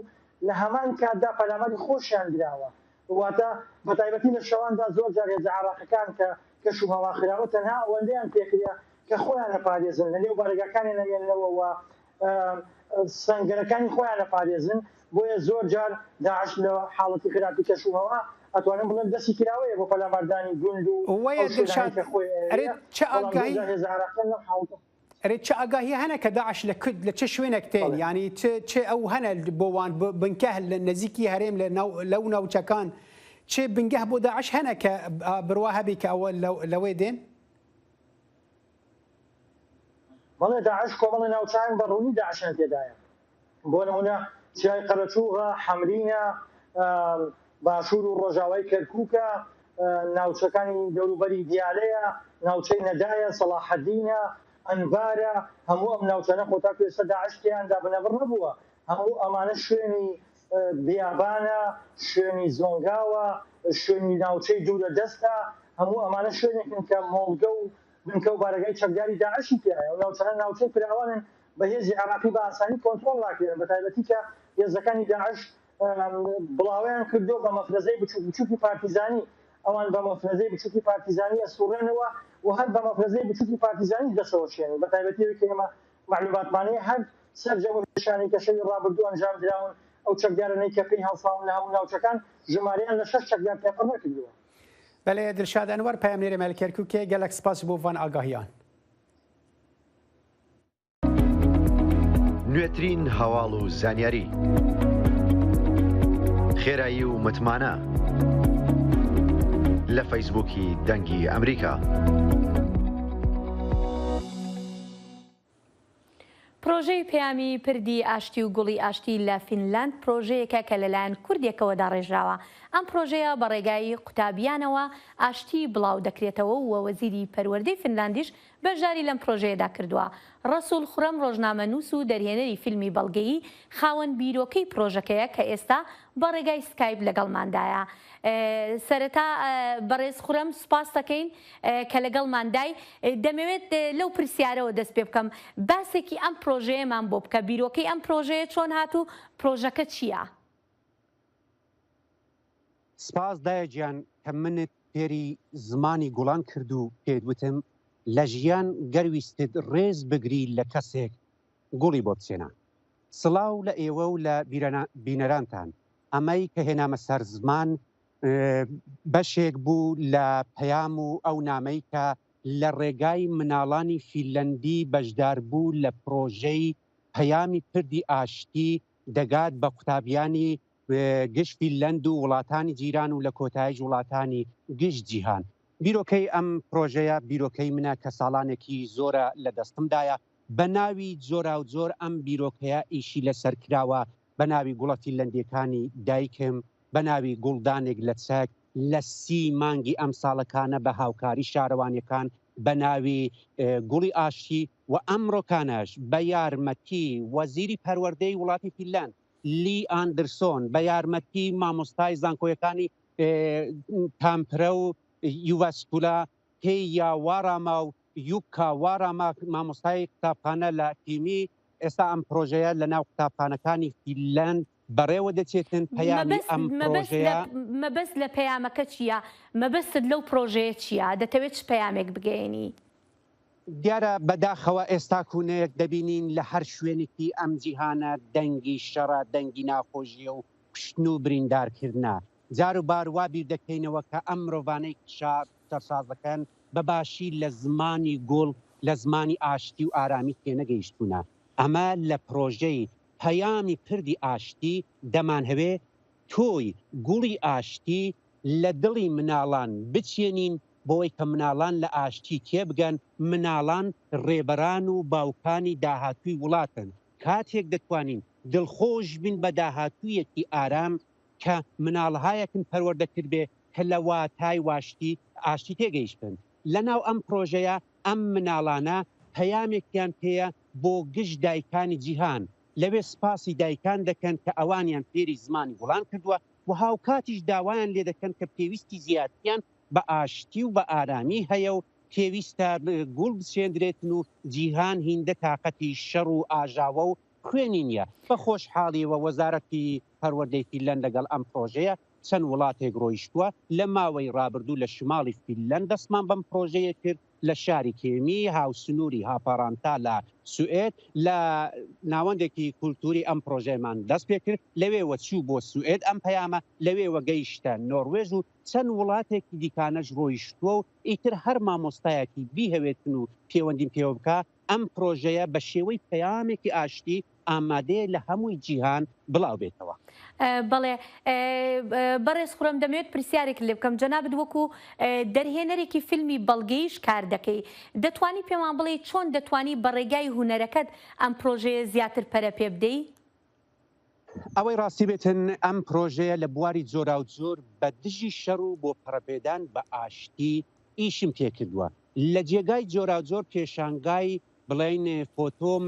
لە هەمان کاتدا پەلاماری خۆشیان دراوە واتە بە تایبەتی لە شەواندا زۆر جار هێزە عێراقیەکان کە کەش و هەوا خراوە تەنها ئەوەندەیان پێکرێ کە خۆیان ئەپارێزن لە نێو بارەگاکانیان ئەمێننەوە و سەنگەرەکانی خۆیان ئەپارێزن، بۆیە زۆر جار داعش لە حاڵەتی خراپی کەش و هەوا ئەتوانم بڵێم دەستی کراوەیە بۆ پەلاماردانی گوند و وەیە ئەو شوێنانەی دلشاد کە خۆی ئەرێ ئەیەوێ، چ بەڵام زۆر ئاگاهی جار هێزە عێراقیەکان لەم حاڵەتە. ئەرێ چ ئاگاهی هەنە کە داعش لە کود لە چ شوێنێک تێن بەڵێ. یانی چ چ ئەو هەنە بۆ وان بنکە لە نزیکی هەرێم لە ناو لەو ناوچەکان چ بنگەه بۆ داعش هەنە کە بروا هەبی کە ئەوە لەوێ دێن؟ بەڵێ داعش کۆمەڵی ناوچەیان بە ڕوونی داعشیان تێدایە بۆ نمونە چیای قەرەچوغە، حەمرینە، باشوور و ڕۆژاوای کەرکوکە، ناوچەکانی دەوروبەری دیالەیە، ناوچەی نەدایە، سەڵاحەدینە، ئەنبارە، هەموو ئەم ناوچانە خۆ تاکو ئێستا داعش تێیاندا بنەبڕ نەبووە، هەموو ئەمانە شوێنی بیابانە، شوێنی زۆنگاوە، شوێنی ناوچەی دوورە دەستە، هەموو ئەمانە شوێنێکن کە مۆڵگە و بنکە و بارەگای چەکداری داعشی تیایە، ئەو ناوچانە ناوچەی فراوانن بە هێزی عێراقی بە ئاسانی کۆنترۆڵ ناکرێن، بە تایبەتی کە هێزەکانی داعش بڵاوەیان کردووە بە مەفرەزەی بچوک بچوکی پارتیزانی، ئەوان بە مەفرەزەی بچوکی پارتیزانی ئەسوڕێنەوە و هەر بە مەفرەزەی بچوکی پارتیزانیش دەسەوەشێنن، بە تایبەتی ئەوەی کە ئێمە مەعلوماتمان هەیە هەر سەرجەم ئەو هێرشانەی کە شەوی ڕابردوو ئەنجام دراون، ئەو چەکدارانەی کە پێی هەڵساون لە هەموو ناوچەکان ژمارەیان لە شەش چەکدار تێپەڕ نەکردووە. بەلێ دلشاد ئەنوەر پەیامنێرێ مە لە کەرکوکێ گەلەک سپاس بۆ ڤان ئاگاهیان. نوێترین هەواڵ و زانیاری، خێرایی و متمانە لە فەیسبووکی دەنگی ئەمریکا. پرۆژەی پەیامی پردی ئاشتی و گوڵی ئاشتی لە فینلاند پرۆژەیەکە کە لەلایەن کوردێکەوە داڕێژراوە. ئەم پرۆژەیە بە ڕێگای قوتابیانەوە ئاشتی بڵاو دەکرێتەوە و وەزیری پەروەردەی فینلاندیش بەشداری لەم پرۆژەیەدا کردووە. ڕەسوڵ خوڕەم ڕۆژنامەنووس و دەرهێنەری فیلمی بەڵگەیی خاوەن بیرۆکەی پرۆژەکەیە کە ئێستا بە ڕێگای سکایپ لەگەڵماندایە. سەرەتا بەڕێز خورەم سوپاست دەکەین کە لەگەڵماندای. دەمەوێت لەو پرسیارەوە دەست پێ بکەم، باسێکی ئەم پرۆژەیەمان بۆ بکە، بیرۆکەی ئەم پرۆژەیە چۆن هات و پرۆژەکە چییە؟ سپاس دایە گیان کە منت فێری زمانی گوڵان کرد و پێت وتم لە ژیان گەر ویستت ڕێز بگری لە کەسێک گوڵی بۆ بچێنە. سڵاو لە ئێوە و لە بینەرانتان. ئەمەی کە هێنامە سەر زمان بەشێک بوو لە پەیام و ئەو نامەی کە لە ڕێگای مناڵانی فینلەندی بەشداربوو لە پرۆژەی پەیامی پردی ئاشتی دەگات بە قوتابیانی گشت فینلەند و وڵاتانی جیران و لە کۆتایش وڵاتانی گشت جیهان. بیرۆکەی ئەم پرۆژەیە بیرۆکەی منە کە ساڵانێکی زۆرە لە دەستمدایە، بە ناوی جۆراوجۆر ئەم بیرۆکەیە ئیشی لەسەر کراوە، بە ناوی گوڵە فینلەندییەکانی دایکم، بە ناوی گوڵدانێک لە چەک، لە سی مانگی ئەمساڵەکانە بە هاوکاری شارەوانیەکان بە ناوی گوڵی ئاشتی و ئەمڕۆکانەش بە یارمەتی وەزیری پەروەردەی وڵاتی فینلەند لی ئاندرسۆن بە یارمەتی مامۆستای زانکۆیەکانی تامپرە و یوڤاسکولا تێیا واراما و. یوکا وارا مامۆستای قوتابخانە لە کیمی، ئێستا ئەم پرۆژەیە لە ناو قوتابخانەکانی فینلەند بەڕێوە دەچێتن، پەیامی ئەم پرۆژەیە. مەبەست لە پەیامەکە چییە؟ مەبەستت لەو پرۆژەیە چییە؟ دەتەوێت چ پەیامێک بگەیەنی؟ دیارە بەداخەوە ئێستا کوونەیەک دەبینین لە هەر شوێنێکی ئەم جیهانە دەنگی شەڕە، دەنگی ناخۆشییە و کوشتن و بریندارکردنە. جار و بار وا بیر دەکەینەوە کە ئەم مرۆڤانەی شەڕ ساز دەکەن بە باشی لە زمانی گوڵ، لە زمانی ئاشتی و ئارامی تێنەگەیشتوونە. ئەمە لە پرۆژەی پەیامی پردی ئاشتی دەمانهەوێ تۆی گوڵی ئاشتی لە دڵی مناڵان بچێنین بۆوەی کە مناڵان لە ئاشتی تێبگەن، مناڵان ڕێبەران و باوکانی داهاتووی وڵاتن، کاتێک دەتوانین دڵخۆش بین بە داهاتوویەکی ئارام کە مناڵهایەکن پەروەردە کردبێ کە لە واتای واشتی ئاشتی تێگەیشتبن. لە ناو ئەم پرۆژەیە ئەم مناڵانە پەیامێکیان پێیە بۆ گشت دایکانی جیهان، لەوێ سپاسی دایکان دەکەن کە ئەوانیان فێری زمانی گوڵان کردووە و هاوکاتیش داوایان لێدەکەن کە پێویستی زیاتریان بە ئاشتی و بە ئارامی هەیە و پێویستە گوڵ بچێندرێتن و جیهان هیندە تاقەتی شەڕ و ئاژاوە و خوێنی نییە. بە خۆشحاڵیەوە وەزارەتی پەروەردەی فینلەند لەگەڵ ئەم پرۆژەیە چەند وڵاتێک ڕۆیشتووە، لە ماوەی ڕابردوو لە شماڵی فینلەند دەستمان بەم پرۆژەیە کرد، لە شاری کێمی هاوسنووری هاپارانتا لە سوئێد لە ناوەندێکی کولتووری ئەم پرۆژەیەمان دەست پێکرد، لەوێوە چوو بۆ سوئێد ئەم پەیامە، لەوێوە گەیشتە نۆروێژ و چەند وڵاتێکی دیکانەش ڕۆیشتووە و ئیتر هەر مامۆستایەکی بیهەوێتن و پێوەندیم پێوە بکا ئەم پرۆژەیە بە شێوەی پەیامێکی ئاشتی ئامادەیە لە هەمووی جیهان بڵاو بێتەوە. بەڵێ بەڕێز خوڕەم دەمەوێت پرسیارێکت لێ بکەم جەنابت وەکو دەرهێنەرێکی فیلمی بەڵگەییش کار دەکەی دەتوانی پێمان بڵێی چۆن دەتوانی بە ڕێگای هونەرەکەت ئەم پرۆژەیە زیاتر پەرە پێ بدەی؟ ئەوەی ڕاستی بێتن ئەم پرۆژەیە لە بواری جۆراوجۆر بە دژی شەڕ و بۆ پەڕەپێدان بە ئاشتی ئیشم پێکردووە لە جێگای جۆراوجۆر پێشانگای بڵێین فۆتۆم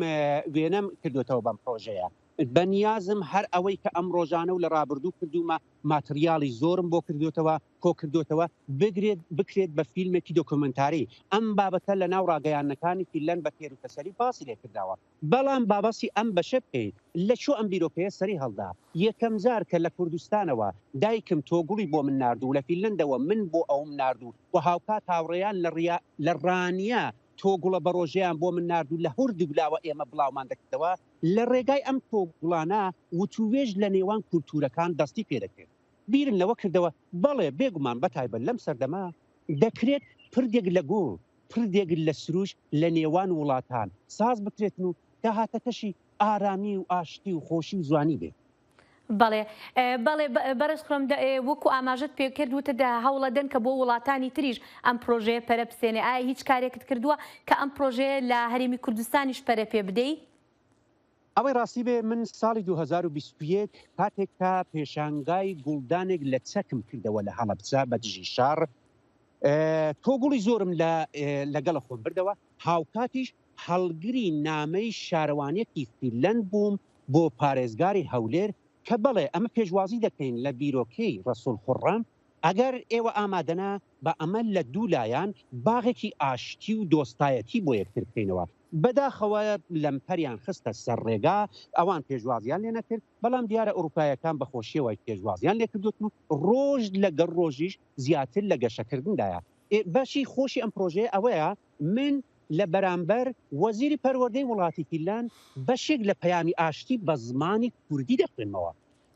وێنەم کردوێتەوە بەم پرۆژەیە بە نیازم هەر ئەوەی کە ئەم ڕۆژانە و لە ڕابردوو کردوومە ماتریاڵی زۆرم بۆ کردوێتەوە کۆ کردوێتەوە بگرێت بکرێت بە فیلمێکی دۆکۆمنتاری ئەم بابەتە لە ناو ڕاگەیاندنەکانی فیلەند بە تێر و تەسەلی باسی لێکرداوە بەڵام با باسی ئەم بەشە بکەین، لە کوێ ئەم بیرۆکەیە سەری هەڵدا؟ یەکەم جار کە لە کوردستانەوە دایکم تۆگوڵی بۆ من نارد و لە فینلەندەوە من بۆ ئەوم نارد و و هاوکات هاوڕێیان لە ڕیا لە ڕانیە تۆگوڵە بەڕۆژەیان بۆ من نارد و لە هوردوک لاوە ئێمە بڵاومان دەکردەوە، لە ڕێگای ئەم تۆگوڵانە وتووێژ لە نێوان کولتوورەکان دەستی پێ دەکرد. بیرم لەوە کردەوە، بەڵێ بێگومان بە تایبەت لەم سەردەمە دەکرێت پردێک لە گوڵ، پردێک لە سروشت لە نێوان وڵاتان ساز بکرێتن و داهاتەکەشی ئارامی و ئاشتی و خۆشی و جوانی بێت. بەڵێ بەڵێ بەڕێز خوڕەم وەکو ئاماژەت پێکرد وتت هەوڵەدەن کە بۆ وڵاتانی تریش ئەم پرۆژەیە پەرە بسێنێ ئایا هیچ کارێکت کردووە کە ئەم پرۆژەیە لە هەرێمی کوردستانیش پەرە پێ بدەی؟ ئەوەی ڕاستی بێ من ساڵی 2021 کاتێک کە پێشانگای گوڵدانێک لە چەکم کردەوە لە هەڵەبجە بە دژی شەڕ تۆ گوڵی زۆرم لە لەگەڵە خۆم بردەوە هاوکاتیش هەڵگری نامەی شارەوانیەکی فیلەند بووم بۆ پارێزگاری هەولێر کە بەڵێ ئەمە پێشوازی دەکەین لە بیرۆکەی ڕەسوڵ خوڕەم ئەگەر ئێوە ئامادەنە با ئەمە لە دوو لایان باغێکی ئاشتی و دۆستایەتی بۆ یەکتر بکەینەوە بەداخەوە لەمپەریان خستە سەر ڕێگا ئەوان پێشوازیان لێ نەکرد بەڵام دیارە ئوروپایەکان بە خۆشیەوە پێشوازیان لێ کردووتن و ڕۆژ لەگەڵ ڕۆژیش زیاتر لە گەشەکردندایە. بەشی خۆشی ئەم پرۆژەیە ئەوەیە من لە بەرامبەر وەزیری پەروەردەی وڵاتی فینلاند بەشێک لە پەیامی ئاشتی بە زمانی کوردی دەخوێنمەوە.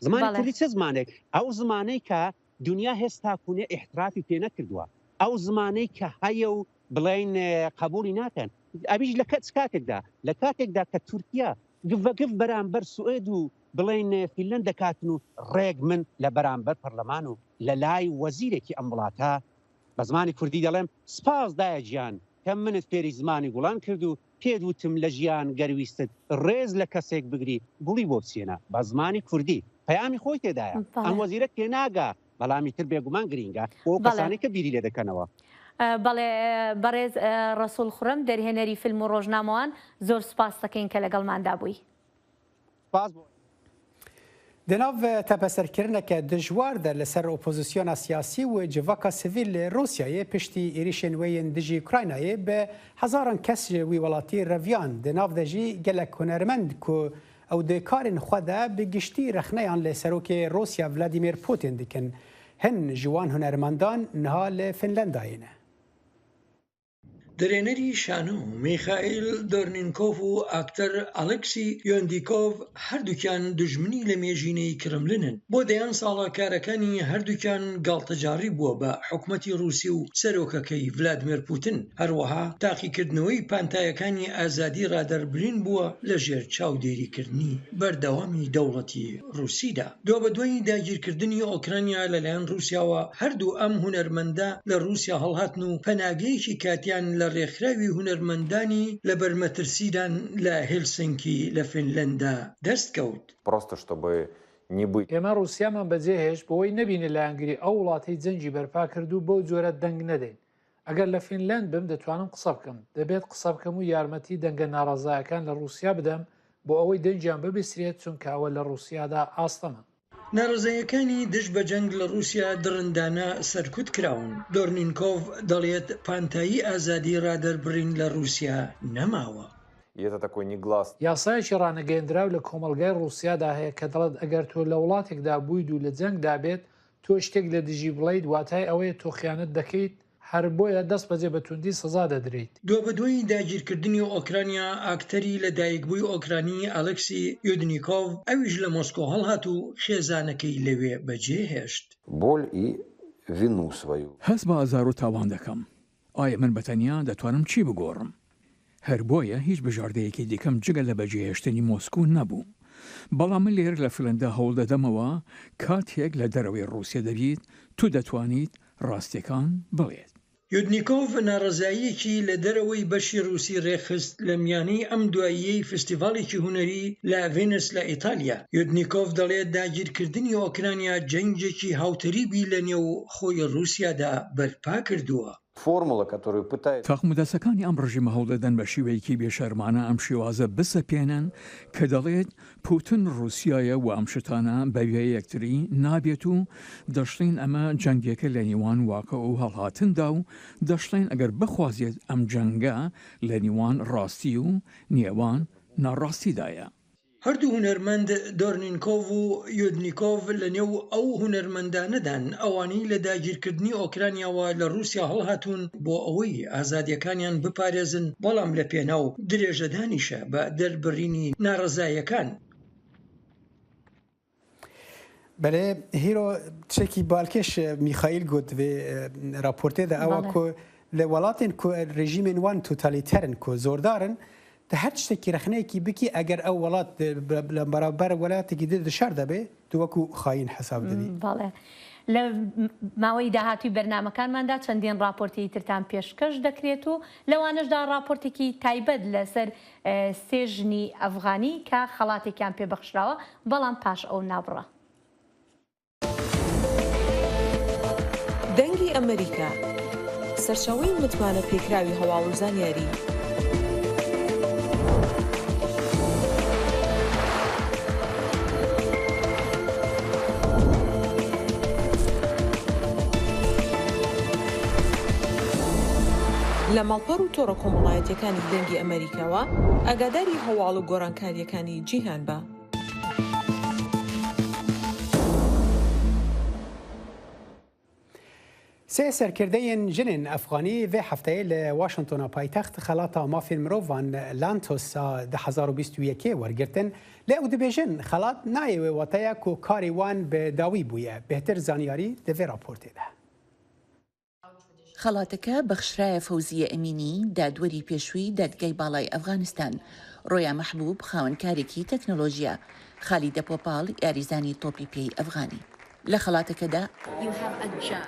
زمانی کوردی چ زمانێک؟ ئەو زمانەی کە دنیا هێستاکوونێ ئیحترافی پێ نەکردووە، ئەو زمانەی کە هەیە و بڵێین قەبووڵی ناکەن. ئەویش لە چ کاتێکدا؟ لە کاتێکدا کە تورکیا گڤەگڤ بەرامبەر سوئێد و بڵێین فینلەند دەکاتن و ڕێک من لە بەرامبەر پەرلەمان و لە لای وەزیرێکی ئەم وڵاتە بە زمانی کوردی دەڵێم سپاس دایە گیان کە منت فێری زمانی گوڵان کرد و پێت وتم لە ژیان گەر ویستت ڕێز لە کەسێک بگری گوڵی بۆ بچێنە بە زمانی کوردی پەیامی خۆی تێدایە ئەم وەزیرە تێناگا بەڵام ئیتر بێگومان گرینگە بۆ ئەو کەسانەی کە بیری لێ دەکەنەوە. بەڵێ بەڕێز ڕەسوڵ خوڕەم دەرهێنەری فیلم و ڕۆژنامەوان زۆر سوپاست دەکەین کە لەگەڵماندا بووی. سوپاس بۆ. Di nav tepeserkirineke dijwar de li ser opozisyona siyasî û civaka sivîl li Rûsyayê piştî êrîşên wê yên dijî Ukraynayê bi hezaran kes ji wî welatî reviyan, di nav de jî gelek hunermend ku ew di karên xwe de bi giştî rexneyan li Serokê Rûsya Vladimir Putin dikin. Hin ji wan hunermendan niha li Finlendayê ne. Derênerî şano Mîxaîl Dornînkov û akter Aleksî Yondîkov herdûkiyan dijminî li mêjîneyî Kremlin in. Bo deyan sala karekanî herdûkiyan galtecarî bûwe بە حکومەتی ڕووسی و سەرۆکەکەی ڤلادمێر پوتن. هەروەها تاقیکردنەوەی پانتایەکانی ئازادی ڕادەربرین بووە لە ژێر چاودێریکردنی بەردەوامی دەوڵەتی ڕووسیدا. دوابەدوای داگیرکردنی ئۆکرانیا لەلایەن ڕووسیاوە، هەردوو ئەم هونەرمەندە لە ڕووسیا هەڵهاتن و پەناگەیەکی کاتیان لە ڕێکخراوی هونەرمەندانی لەبەر مەترسیدان لە هێلسنکی لە فینلەندا دەستکەوت. ئێمە ڕووسیامان بەجێهێشت بۆوەی نەبینە لایەنگری ئەو وڵاتەی جەنگی بەرپا کرد و بەو جۆرە دەنگ نەدەین. ئەگەر لە فینلەند بم دەتوانم قسە بکەم. دەبێت قسە بکەم و یارمەتی دەنگە ناڕەزایەکان لە ڕووسیا بدەم بۆ ئەوەی دەنگیان ببیسترێت چونکە ئەوە لە ڕووسیادا ئاستەمە. ناڕەزاییەکانی دژ بە جەنگ لە ڕووسیا دڕندانە سەرکوت کراون. دۆرنینکۆڤ دەڵێت پانتایی ئازادی ڕادەربڕین لە ڕووسیا نەماوە. یاسایەکی ڕانەگەیەندراو لە کۆمەڵگای ڕووسیادا هەیە کە دەڵێت ئەگەر تۆ لە وڵاتێکدا بوویت و لە جەنگدا بێت تۆ شتێک لە دژی بڵێیت واتای ئەوەیە تۆ خیانەت دەکەیت، هەر بۆیە دەست بەجێ بە توندی سزا دەدرێیت. دوابەدوای داگیرکردنی ئۆکرانیا، ئاکتەری لە دایکبووی ئۆکرانی ئالێکسی یودنیکۆڤ ئەویش لە مۆسکۆ هەڵهات و خێزانەکەی لەوێ بەجێهێشت. Боль и вину свою. هەست بە ئازار و تاوان دەکەم. ئایا من بە تەنیا دەتوانم چی بگۆڕم؟ هەر بۆیە هیچ بژاردەیەکی دیکەم جگە لە بەجێهێشتنی مۆسکو نەبوو. بەڵام من لێرە لە فنلەندا هەوڵ دەدەمەوە، کاتێک لە دەرەوەی ڕووسیە دەبیت، تو دەتوانیت ڕاستیەکان بڵێت. یودنیکۆڤ ناڕەزاییەکی لە دەرەوەی بەشی ڕووسی ڕێکخست لە میانەی ئەم دواییەی فستیڤاڵێکی هونەری لە ڤێنس لە ئیتالیا. یودنیکۆڤ دەڵێت داگیرکردنی ئۆکرانیا جەنگێکی هاوتەریبی لە نێو خۆی ڕووسیادا بەرپا کردووە. تاقمودەستەکانی ئەم ڕژیمە هەوڵدەدەن بە شیوەیەکی بێشەرمانە ئەم شیوازە بسەپێنن کە دەڵێت پوتن ڕوسیایە و ئەم شتانە بەبێ یەکتری نابێت و دەشڵین ئەمە جەنگێکە لە نێوان واقع و هەڵهاتندا و دەشڵێن ئەگەر بخوازێت ئەم جەنگە لە نێوان ڕاستی و نێوان ناڕاستیدایە. هەردوو هونەرمەند دۆرنینکۆڤ و یودنیکۆڤ لە نێو ئەو هونەرمەندانەدان ئەوانەی لە داگیرکردنی ئۆکرانیاوە لە ڕووسیا هەڵهاتوون بۆ ئەوەی ئازادییەکانیان بپارێزن، بەڵام لە پێناو درێژەدانیشە بە دەربڕینی ناڕەزاییەکان. بەێ هیرۆ تشێکی بالکێش میخائیل گوت vê raportê de ewa ku li welatên ku rejîmên wan totalîterin ku zordarin tu her tiştekî rexneyekî bikî eger ew welat li beraber welatekî di di şer de bê tu wekû xayîn hesab dibî. بەڵێ لە ماوەی داهاتووی بەرنامەکانماندا چەندین ڕاپۆرتی ترتان پێشکەش دەکرێت و لەوانەشدا ڕاپۆرتێکی تایبەت لەسەر سێ ژنی ئەفغانی کە خەڵاتێکیان پێ بەخشراوە، بەڵام پاش ئەو نابڕە. دەنگی ئەمەریکا، سەرچاوەی متمانە پێکراوی هەواڵ و زانیاری. لە ماڵپەڕ و تۆڕە کۆمەڵایەتیەکانی دەنگی ئەمەریکاوە ئاگاداری هەواڵ و گۆڕانکاریەکانی جیهان بە. سێ سەرکردەیên jinên Efxanî vê hefteyê li Washingtona paytext xelata mafên mirovan Lantos a 2021 wergirtin. Lê ew dibêjin xelat nayê wê wateya ku karê wan bi dawî bûye. Bêhtir zanyarî di vê raportê de. خەڵاتەکە بەخشرایە فەوزیە ئەمینی، دادوەری پێشووی دادگای باڵای ئەفغانستان، ڕۆیا مەحبوب، خاوەنکارێکی تەکنۆلۆژیا، خالیدە پۆپاڵ، یاریزانی تۆپی پێی ئەفغانی. لە خەڵاتەکەدا.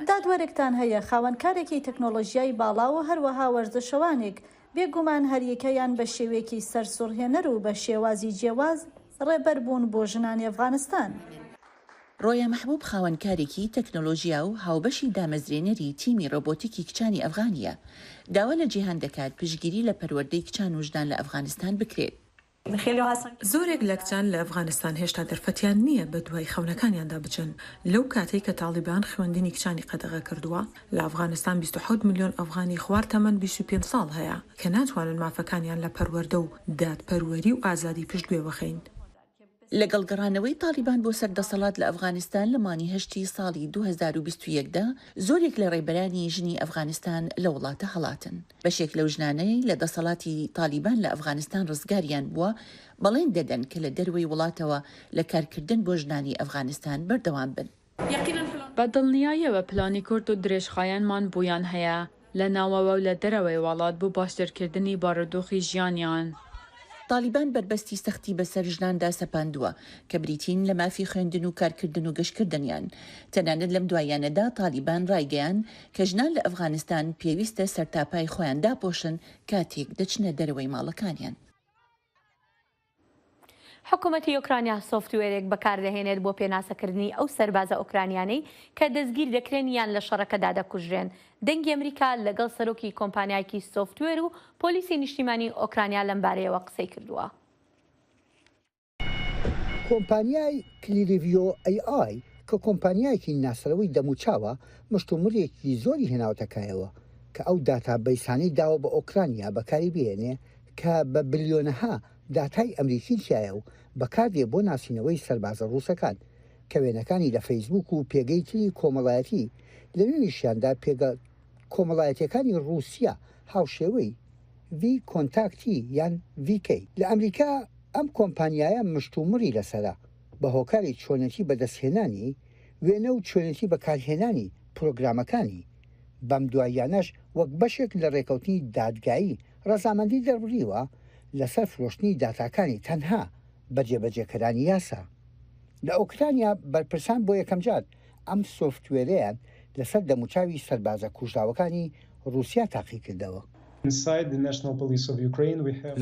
دادوەرێکتان هەیە، خاوەنکارێکی تەکنۆلۆژیای باڵا و هەروەها وەرزشەوانێک، بێگومان هەریەکەیان بە شێوەیەکی سەرسوڕهێنەر و بە شێوازی جیاواز ڕێبەر بوون بۆ ژنانی ئەفغانستان. ڕۆیا مەحبوب خاوەن کارێکی تەکنۆلۆژیا و هاوبەشی دامەزرێنەری تیمی ڕۆبۆتیکی کچانی ئەفغانییە، داوا لە جیهان دەکات پشتگیری لە پەروەردەی کچان و ژنان لە ئەفغانستان بکرێت. زۆرێک لە کچان لە ئەفغانستان هێشتا دەرفەتیان نییە بەدوای خەونەکانیاندا بچن. لەو کاتەی کە تاڵیبان خوێندنی کچانی قەدەغە کردووە، لە ئەفغانستان 27 ملیۆن ئەفغانی خوار تەمەن 25 ساڵ هەیە کە ناتوانن مافەکانیان لە پەروەردە و دادپەروەری و ئازادی پشتگوێ بخەین. لەگەڵ گەڕانەوەی تاڵیبان بۆ سەر دەسەڵات لە ئەفغانستان لە مانگی هەشتی ساڵی 2021 دا، زۆرێک لە ڕێبەرانی ژنی ئەفغانستان لە وڵاتە هەڵاتن. بەشێک لەو ژنانەی لە دەسەڵاتی تاڵیبان لە ئەفغانستان ڕزگاریان بووە، بەڵێن دەدەن کە لە دەروەی وڵاتەوە لە کارکردن بۆ ژنانی ئەفغانستان بەردەوام بن. بە دڵنیاییەوە پلانی کورت و درێژخایەنمان بۆیان هەیە لە ناوەوە و لە دەرەوەی وڵات بۆ باشترکردنی بارودۆخی ژیانیان. تاڵیبان بەربەستی سەختی بەسەر ژناندا سەپاندووە کە بریتین لە مافی خوێندن و کارکردن و گەشتکردنیان. تەنانەت لەم دواییانەدا تاڵیبان ڕایگەیاند کە ژنان لە ئەفغانستان پێویستە سەرتاپای خۆیان داپۆشن کاتێک دەچنە دەرەوەی ماڵەکانیان. حکومەتی ئۆکرانیا سۆفتوێرێک بەکاردەهێنێت بۆ پێناسەکردنی ئەو سەربازە ئۆکرانیانەی کە دەستگیر دەکرێن یان لە شەڕەکەدا دەکوژرێن. دەنگی ئەمریکا لەگەڵ سەرۆکی کۆمپانیایەکی سۆفتوێر و پۆلیسی نیشتیمانی ئۆکرانیا لەمبارەیەوە قسەی کردووە. کۆمپانیای کلیریڤیۆ ئەی ئای کە کۆمپانیایەکی ناسراوی دەموچاوە، مشتومڕێکی زۆری هێناوەتە کایەوە کە ئەو داتابەیسانەی داوە بە ئۆکرانیا بەکاری بهێنێ کە بە بلیۆنەها داتای ئەمریکی تیایە و بەکاردێ بۆ ناسینەوەی سەربازە ڕووسەکان کە وێنەکانی لە فەیسبووک و پێگەی تری کۆمەڵایەتی لەنێویشیاندا پێگە کۆمەڵایەتیەکانی ڕووسیا هاوشێوەی ڤی کۆنتاکتی یان ڤی کەی. لە ئەمریکا ئەم کۆمپانیایە مشتومڕی لەسەرە بە هۆکاری چۆنێتی بەدەستهێنانی وێنە و چۆنێتی بەکارهێنانی پرۆگرامەکانی، بەم دواییانەش وەک بەشێک لە ڕێکەوتنی دادگایی ڕەزامەندی دەربڕیوە لەسەر فرۆشتنی داتاکانی تەنها بە جێبەجێکەرانی یاسا. لە ئۆکرانیا بەرپرسان بۆ یەکەمجار ئەم سۆفتوێرەیان لەسەر دەموچاوی سەربازە کوژراوەکانی ڕووسیا تاقیکردەوە.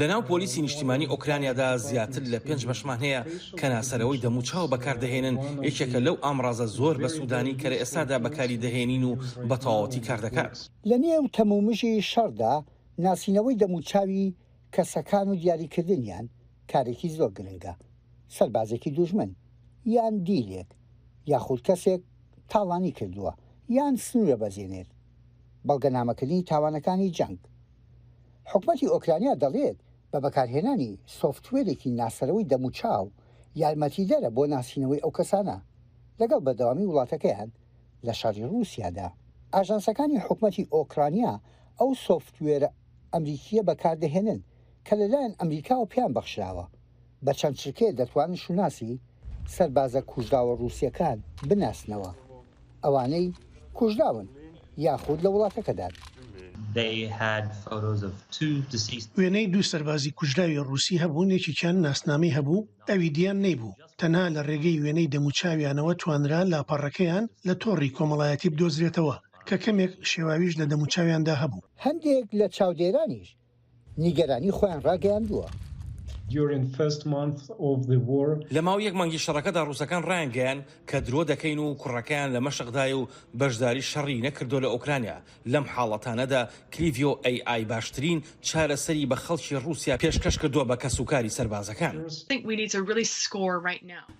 لەناو پۆلیسی نیشتیمانی ئۆکرانیادا زیاتر لە پێنج بەشمان هەیە کە ناسەرەوەی دەموچاو بەکاردەهێنن، یەکێکە لەو ئامڕازە زۆر بەسوودانەی کە لە ئێستادا بەکاری دەهێنین و بەتەواوەتی کاردەکات. لەنێو تەمومژی شەڕدا ناسینەوەی دەموچاوی کەسەکان و دیاریکردنیان کارێکی زۆر گرنگە، سەربازێکی دوژمن، یان دیلێک، یاخود کەسێک تاڵانی کردووە یان سنوورە بەزێنێت. بەڵگەنامەکردنی تاوانەکانی جەنگ. حکومەتی ئۆکرانیا دەڵێت بە بەکارهێنانی سۆفتوێرێکی ناسەرەوەی دەموچاو یارمەتیدەرە بۆ ناسینەوەی ئەو کەسانە لەگەڵ بەردەوامی وڵاتەکەیان لە شەڕی ڕووسیادا. ئاژانسەکانی حکومەتی ئۆکرانیا ئەو سۆفتوێرە ئەمریکییە بەکاردەهێنن کە لەلایەن ئەمریکاوە پێیان بەخشراوە. بە چەند چرکەیەک دەتوانن شوناسی سەربازە کوژراوە ڕووسییەکان بناسنەوە، ئەوانەی کوژراون یاخود لە وڵاتەکەدان. وێنەی دوو سەربازی کوژراوی ڕووسی هەبوون، یەکێکیان ناسنامەی هەبوو، ئەوی دیان نەیبوو. تەنها لە ڕێگەی وێنەی دەموچاویانەوە توانرا لاپەڕەکەیان لە تۆڕی کۆمەڵایەتی بدۆزرێتەوە، کە کەمێک شێواویش لە دەموچاویاندا هەبوو. هەندێک لە چاودێرانیش نیگەرانی خۆیان ڕاگەیاندووە. لە ماوەی یەک مانگی شەڕەکەدا ڕووسەکان ڕایانگەیاند کە درۆ دەکەین و کوڕەکەیان لە مەشقدایە و بەشداری شەڕی نەکردووە لە ئۆکرانیا، لەم حاڵەتانەدا کلیڤیۆ ئەی ئای باشترین چارەسەری بە خەڵکی ڕووسیا پێشکەش کردووە بە کەسوکاری سەربازەکان.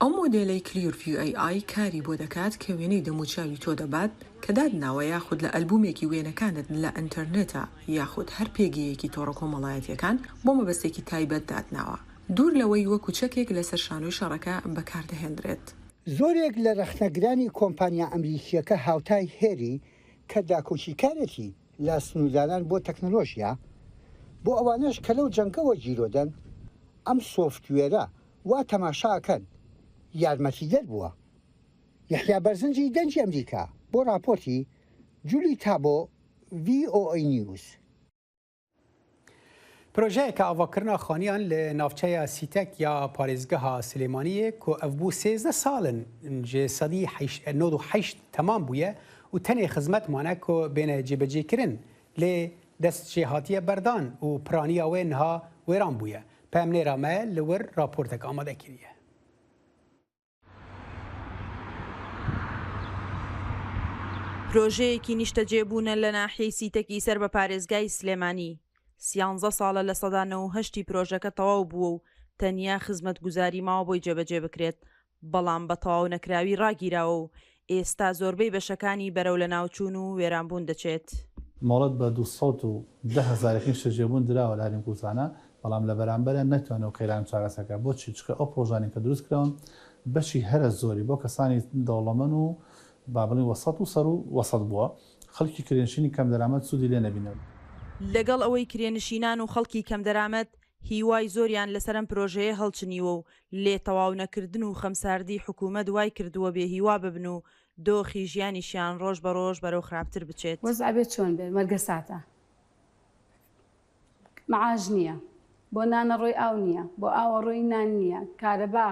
ئەو مۆدێلەی کلیرڤیو ئەی ئای کاری بۆ دەکات کە وێنەی دەموچاوی تۆ دەبات کە داتناوە یاخود لە ئەلبومێکی وێنەکانت لە ئەنتەرنێتە یاخود هەر پێگەیەکی تۆڕە کۆمەڵایەتیەکان بۆ مەبەستێکی تایبەت داتناوە دوور لەوەی وەکو چەکێک لەسەر شانۆی شەڕەکە بەکاردەهێندرێت. زۆرێک لە رەخنەگرانی کۆمپانیا ئەمریکییەکە هاوتای هێری کە داکۆکیکارێتی لە سنووردانان بۆ تەکنەلۆژیا، بۆ ئەوانەش کە لەو جەنگەوە گیرۆدەن، ئەم سۆفتوێرە وا تەماشاکەن یارمەتیدەر بووە. یەحیا بەرزنجی دەنگی ئەمریکا بۆ راپۆرتی جولی تابۆ VOA News. پرۆژەیەکە ئاڤاکردنا خانیان لە ناوچەیە سیتەک یا پارێزگەها سلێمانییە کو ئەڤ بوو 13 ساڵن ji سەدی 98 تەمام بوویە و تەنێ خزمەت مانە کو بێنە جێبەجێکردن لێ دەست jê hatiye berdan û piraniya wê niha wêran bûye. Peyamnêra me li wir raportek amade kiriye. پرۆژەیەکی نیشتەجێبوونە لە ناحیەی سیتەکی سەر بە پارێزگای سلێمانی، سیانزە ساڵە 98% ی پرۆژەکە تەواو بووە و تەنیا خزمەتگوزاری ماوە بۆی جێبەجێ بکرێت، بەڵام بە تەواو نەکراوی ڕاگیراوە و ئێستا زۆربەی بەشەکانی بەرەو لەناوچوون و وێرانبوون دەچێت. مۆڵەت بە 210 هەزارێک نیشتەجێبوون دراوە لە هەرێمی کوردستانا، بەڵام لە بەرامبەرا نەتوانرا ئەو قەیرانە چارەسەر کرا. بۆچی؟ چونکە ئەو پڕۆژانەی کە دروست کراون بەشی هەرە زۆری بۆ کەسانی دەوڵەمەن و با بڵێین وەسەت و سەروو وەسەت بووە، خەڵکی کرێنشینی کەمدەرامەت سوودی لێ نەبینیوە. لەگەڵ ئەوەی کرێنشینان و خەڵکی کەمدەرامەت هیوای زۆریان لەسەر ئەم پرۆژەیە هەڵچنیوە و لێ تەواو نەکردن و خەمساردی حکوومەت وای کردووە بێ هیوا ببن و دۆخی ژیانیشیان ڕۆژ بە ڕۆژ بەرەو خراپتر بچێت. وەزع ئەبێ چۆن بێت مەرگەساتە معاش نییە بۆ نانەڕۆی ئاو نییە بۆ ئاوەڕۆی نان نییە کارەبا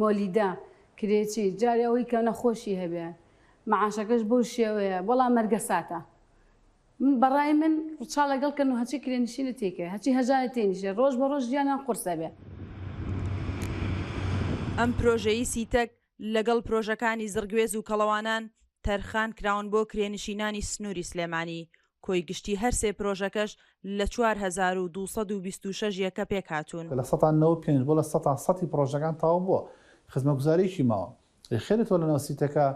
مۆلیدە کرێچی جارێ ئەوەی کە نەخۆشی هەبێ معاشەکەش بەو شێوەیە وەڵا مەرگەساتە من بەڕای من ڕچا لەگەڵ کەن و هەچی کرێنشینە تێکەوێ هەچی هەژارە تێنیشێ ڕۆژ بە ڕۆژ ژیانیان قورسە بێ. ئەم پرۆژەی سیتەک لەگەڵ پرۆژەکانی زڕگوێز و کەڵەوانان تەرخان کراون بۆ کرێنشینانی سنووری سلێمانی، کۆی گشتی هەر سێ پرۆژەکەش لە 4226 یەکە پێکهاتوون. لە سەتا 95 بۆ لە سەتا سەتی پڕۆژەکان تەواو بووە، خزمەتگوزاریی ماوە. ئەی خێرە تۆ لەناو سیتەکە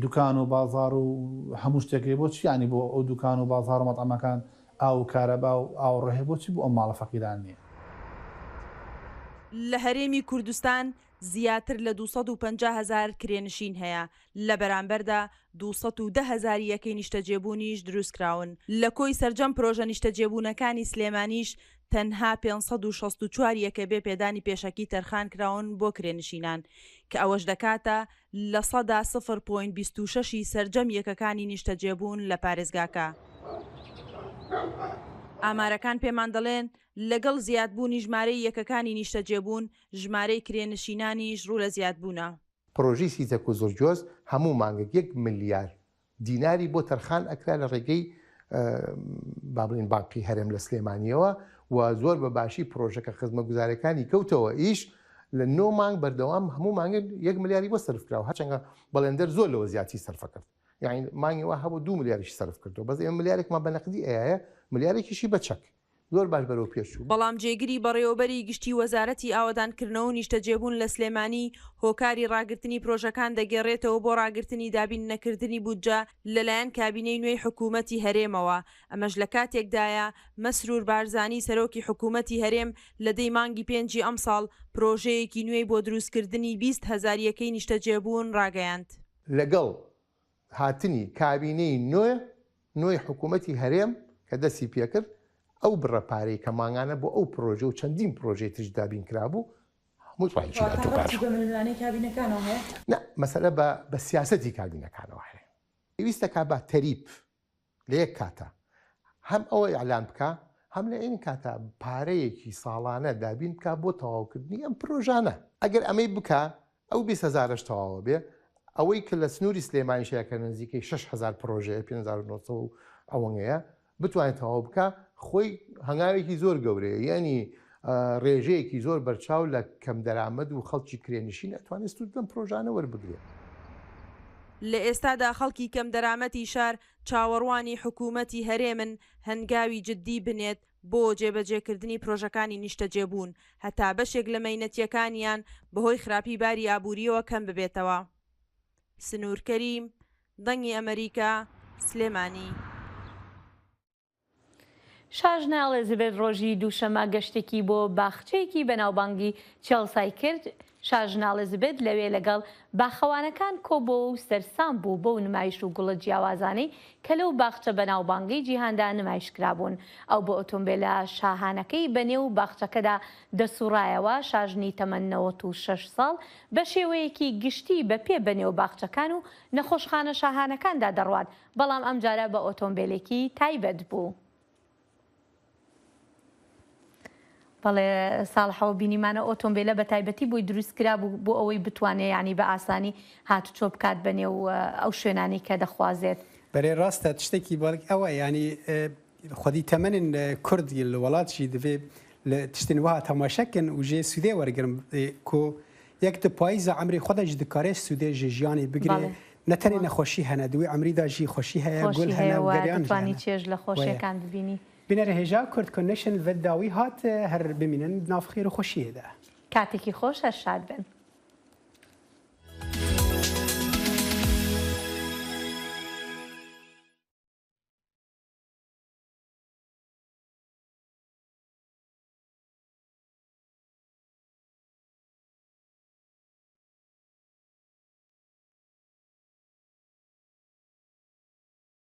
دوکان و بازاڕ و هەموو شتێک هەیە بۆچی یانی بۆ ئەو دوکان و بازاڕ و مەتعەمەکان ئاو و کارەبا و ئاوەڕۆ هەیە بۆچی بۆ ئەم ماڵە فەقیرانە نییە؟ لە هەرێمی کوردستان زیاتر لە 250 هەزار کرێنشین هەیە، لە بەرامبەردا 210 هەزار یەکەی نیشتەجێبوونیش دروستکراون، لە کۆی سەرجەم پرۆژە نیشتەجێبوونەکانی سلێمانیش تەنها 564 یەکە بێ پێدانی پێشەکی تەرخانکراون بۆ کرێنشینان، کە ئەوەش دەکاتە 0.26% ی سەرجەم یەکەکانی نیشتەجێبوون لە پارێزگاکە. ئامارەکان پێمان دەڵێن، لەگەڵ زیادبوونی ژمارەی یەکەکانی نیشتەجێبوون، ژمارەی کرێنشینانیش ڕوو لە زیادبوونە. پڕۆژەی سیتەک و زڕگوێز هەموو مانگێک یەک ملیار دیناری بۆ تەرخان ئەکرا لە ڕێگەی با بڵێین بانقی هەرێم لە سلێمانیەوە و زۆر بە باشی پڕۆژەکە خزمەتگوزاریەکانی کەوتەوە ئیش لە نۆ مانگ بەردەوام هەموو مانگێک یەک ملیاری بۆ سەرف کراوە هەرچەندە بەڵێندەر زۆر لەوە زیاتری سەرفە کرد یعنی مانگی وا هەبوو دوو ملیاریش سەرف کردو بەس ئێمە ملیارێکمان بە نەقدی ئەیایە ملیارێکیشی بە چەک زۆر باش بەرەو پێش چوو. بەڵام جێگری بەڕێوەبەری گشتی وەزارەتی ئاوەدانکردنەوە و نیشتەجێبوون لە سلێمانی هۆکاری ڕاگرتنی پرۆژەکان دەگێڕێتەوە بۆ ڕاگرتنی دابین نەکردنی بودجە لەلایەن کابینەی نوێی حکوومەتی هەرێمەوە، ئەمەش لە کاتێکدایە مەسرور بارزانی سەرۆکی حکوومەتی هەرێم لە دەی مانگی پێنجی ئەمساڵ پرۆژەیەکی نوێی بۆ دروستکردنی 20 هەزار یەکەی نیشتەجێبوون ڕاگەیاند. لەگەڵ هاتنی کابینەی نوێ نوێی حکوومەتی هەرێم کە دەستی پێکرد، ئەو بڕە پارەی کە مانگانە بۆ ئەو پرۆژە و چەندین پرۆژەی تریش دابین کرابوو، هەمووی ڕایگیرا واتە دووبارە. ڕەبتی بە ململانێی کابینەکانەوە هەیە؟ نا، مەسەلە بە بە سیاسەتی کابینەکانەوە هەیە. پێویستە کا بە تەریب لە یەک کاتا هەم ئەوە ئیعلان بکا، هەم لە عەین کاتا پارەیەکی ساڵانە دابین بکا بۆ تەواوکردنی ئەم پرۆژانە. ئەگەر ئەمەی بکا، ئەو 20 هەزارەش تەواوە بێ، ئەوەی کە لە سنووری سلێمانیش هەیە کە نزیکەی 6000 پرۆژەیە، 5900 و ئەوەنگەیە، بتوانێت تەواو بکا، خۆی هەنگاوێکی زۆر گەورەیە، یەعنی ڕێژەیەکی زۆر بەرچاو لە کەمدەرامەد و خەڵکی کرێنشین ئەتوانێت سوود لەم پرۆژانە وەربگرێت. لە ئێستادا خەڵکی کەمدەرامەتی شار چاوەڕوانی حکوومەتی هەرێمن هەنگاوی جددی بنێت بۆ جێبەجێکردنی پرۆژەکانی نیشتەجێبوون، هەتا بەشێک لە مەینەتییەکانیان بەهۆی خراپی باری ئابوورییەوە کەم ببێتەوە. سنوور کەریم، دەنگی ئەمەریکا، سلێمانی. شاژنە ئەلیزابێت ڕۆژی دووشەممە گەشتێکی بۆ باخچەیەکی بەناوبانگی چێڵسای کرد، شاژنە ئەلیزابێت لەوێ لەگەڵ باخەوانەکان کۆبۆوە و سەرسام بوو بەو نمایش و گوڵە جیاوازانەی کە لەو باخچە بەناوبانگەی جیهاندا نمایش کرابوون. ئەو بە ئۆتۆمبێلە شاهانەکەی بەنێو باخچەکەدا دەسوڕایەوە، شاژنی تەمەن 96 ساڵ بە شێوەیەکی گشتی بە پێ بەنێو باخچەکان و نەخۆشخانە شاهانەکاندا دەڕوات، بەڵام ئەمجارە بە ئۆتۆمبێلێکی تایبەت بوو. بەڵێ ساڵحەوە بینیمانە ئۆتۆمبیلە بە تایبەتی بۆی دروست کرابوو بۆ ئەوەی بتوانێ ینی بە ئاسانی هاتوچۆ بکات بە نێو ئەو شوێنانی کە دەخوازێت. بەرێ ڕاستە تشتێکی بەڵک ئەوە ینی خودی تەمەنن کورد لە وڵات ژی دەبێ لە تشتن وها تەماشەکەن و ژێ سوودێ وەرگرم کو یەک di payîza emrê xwe de jî dikare sûdê ji jiyanê bigire. Ne tenê nexweşî hene, di wê emrî de jî xweşî heye, gul hene û geryan jî hene. Ditwanî çêj li xweşiyekan bibînî. Bînerê hêja Kurd Connection li vir dawî hat, her bimînin di nav xêr û xweşiyê de. کاتێکی خۆش هەر شاد بن.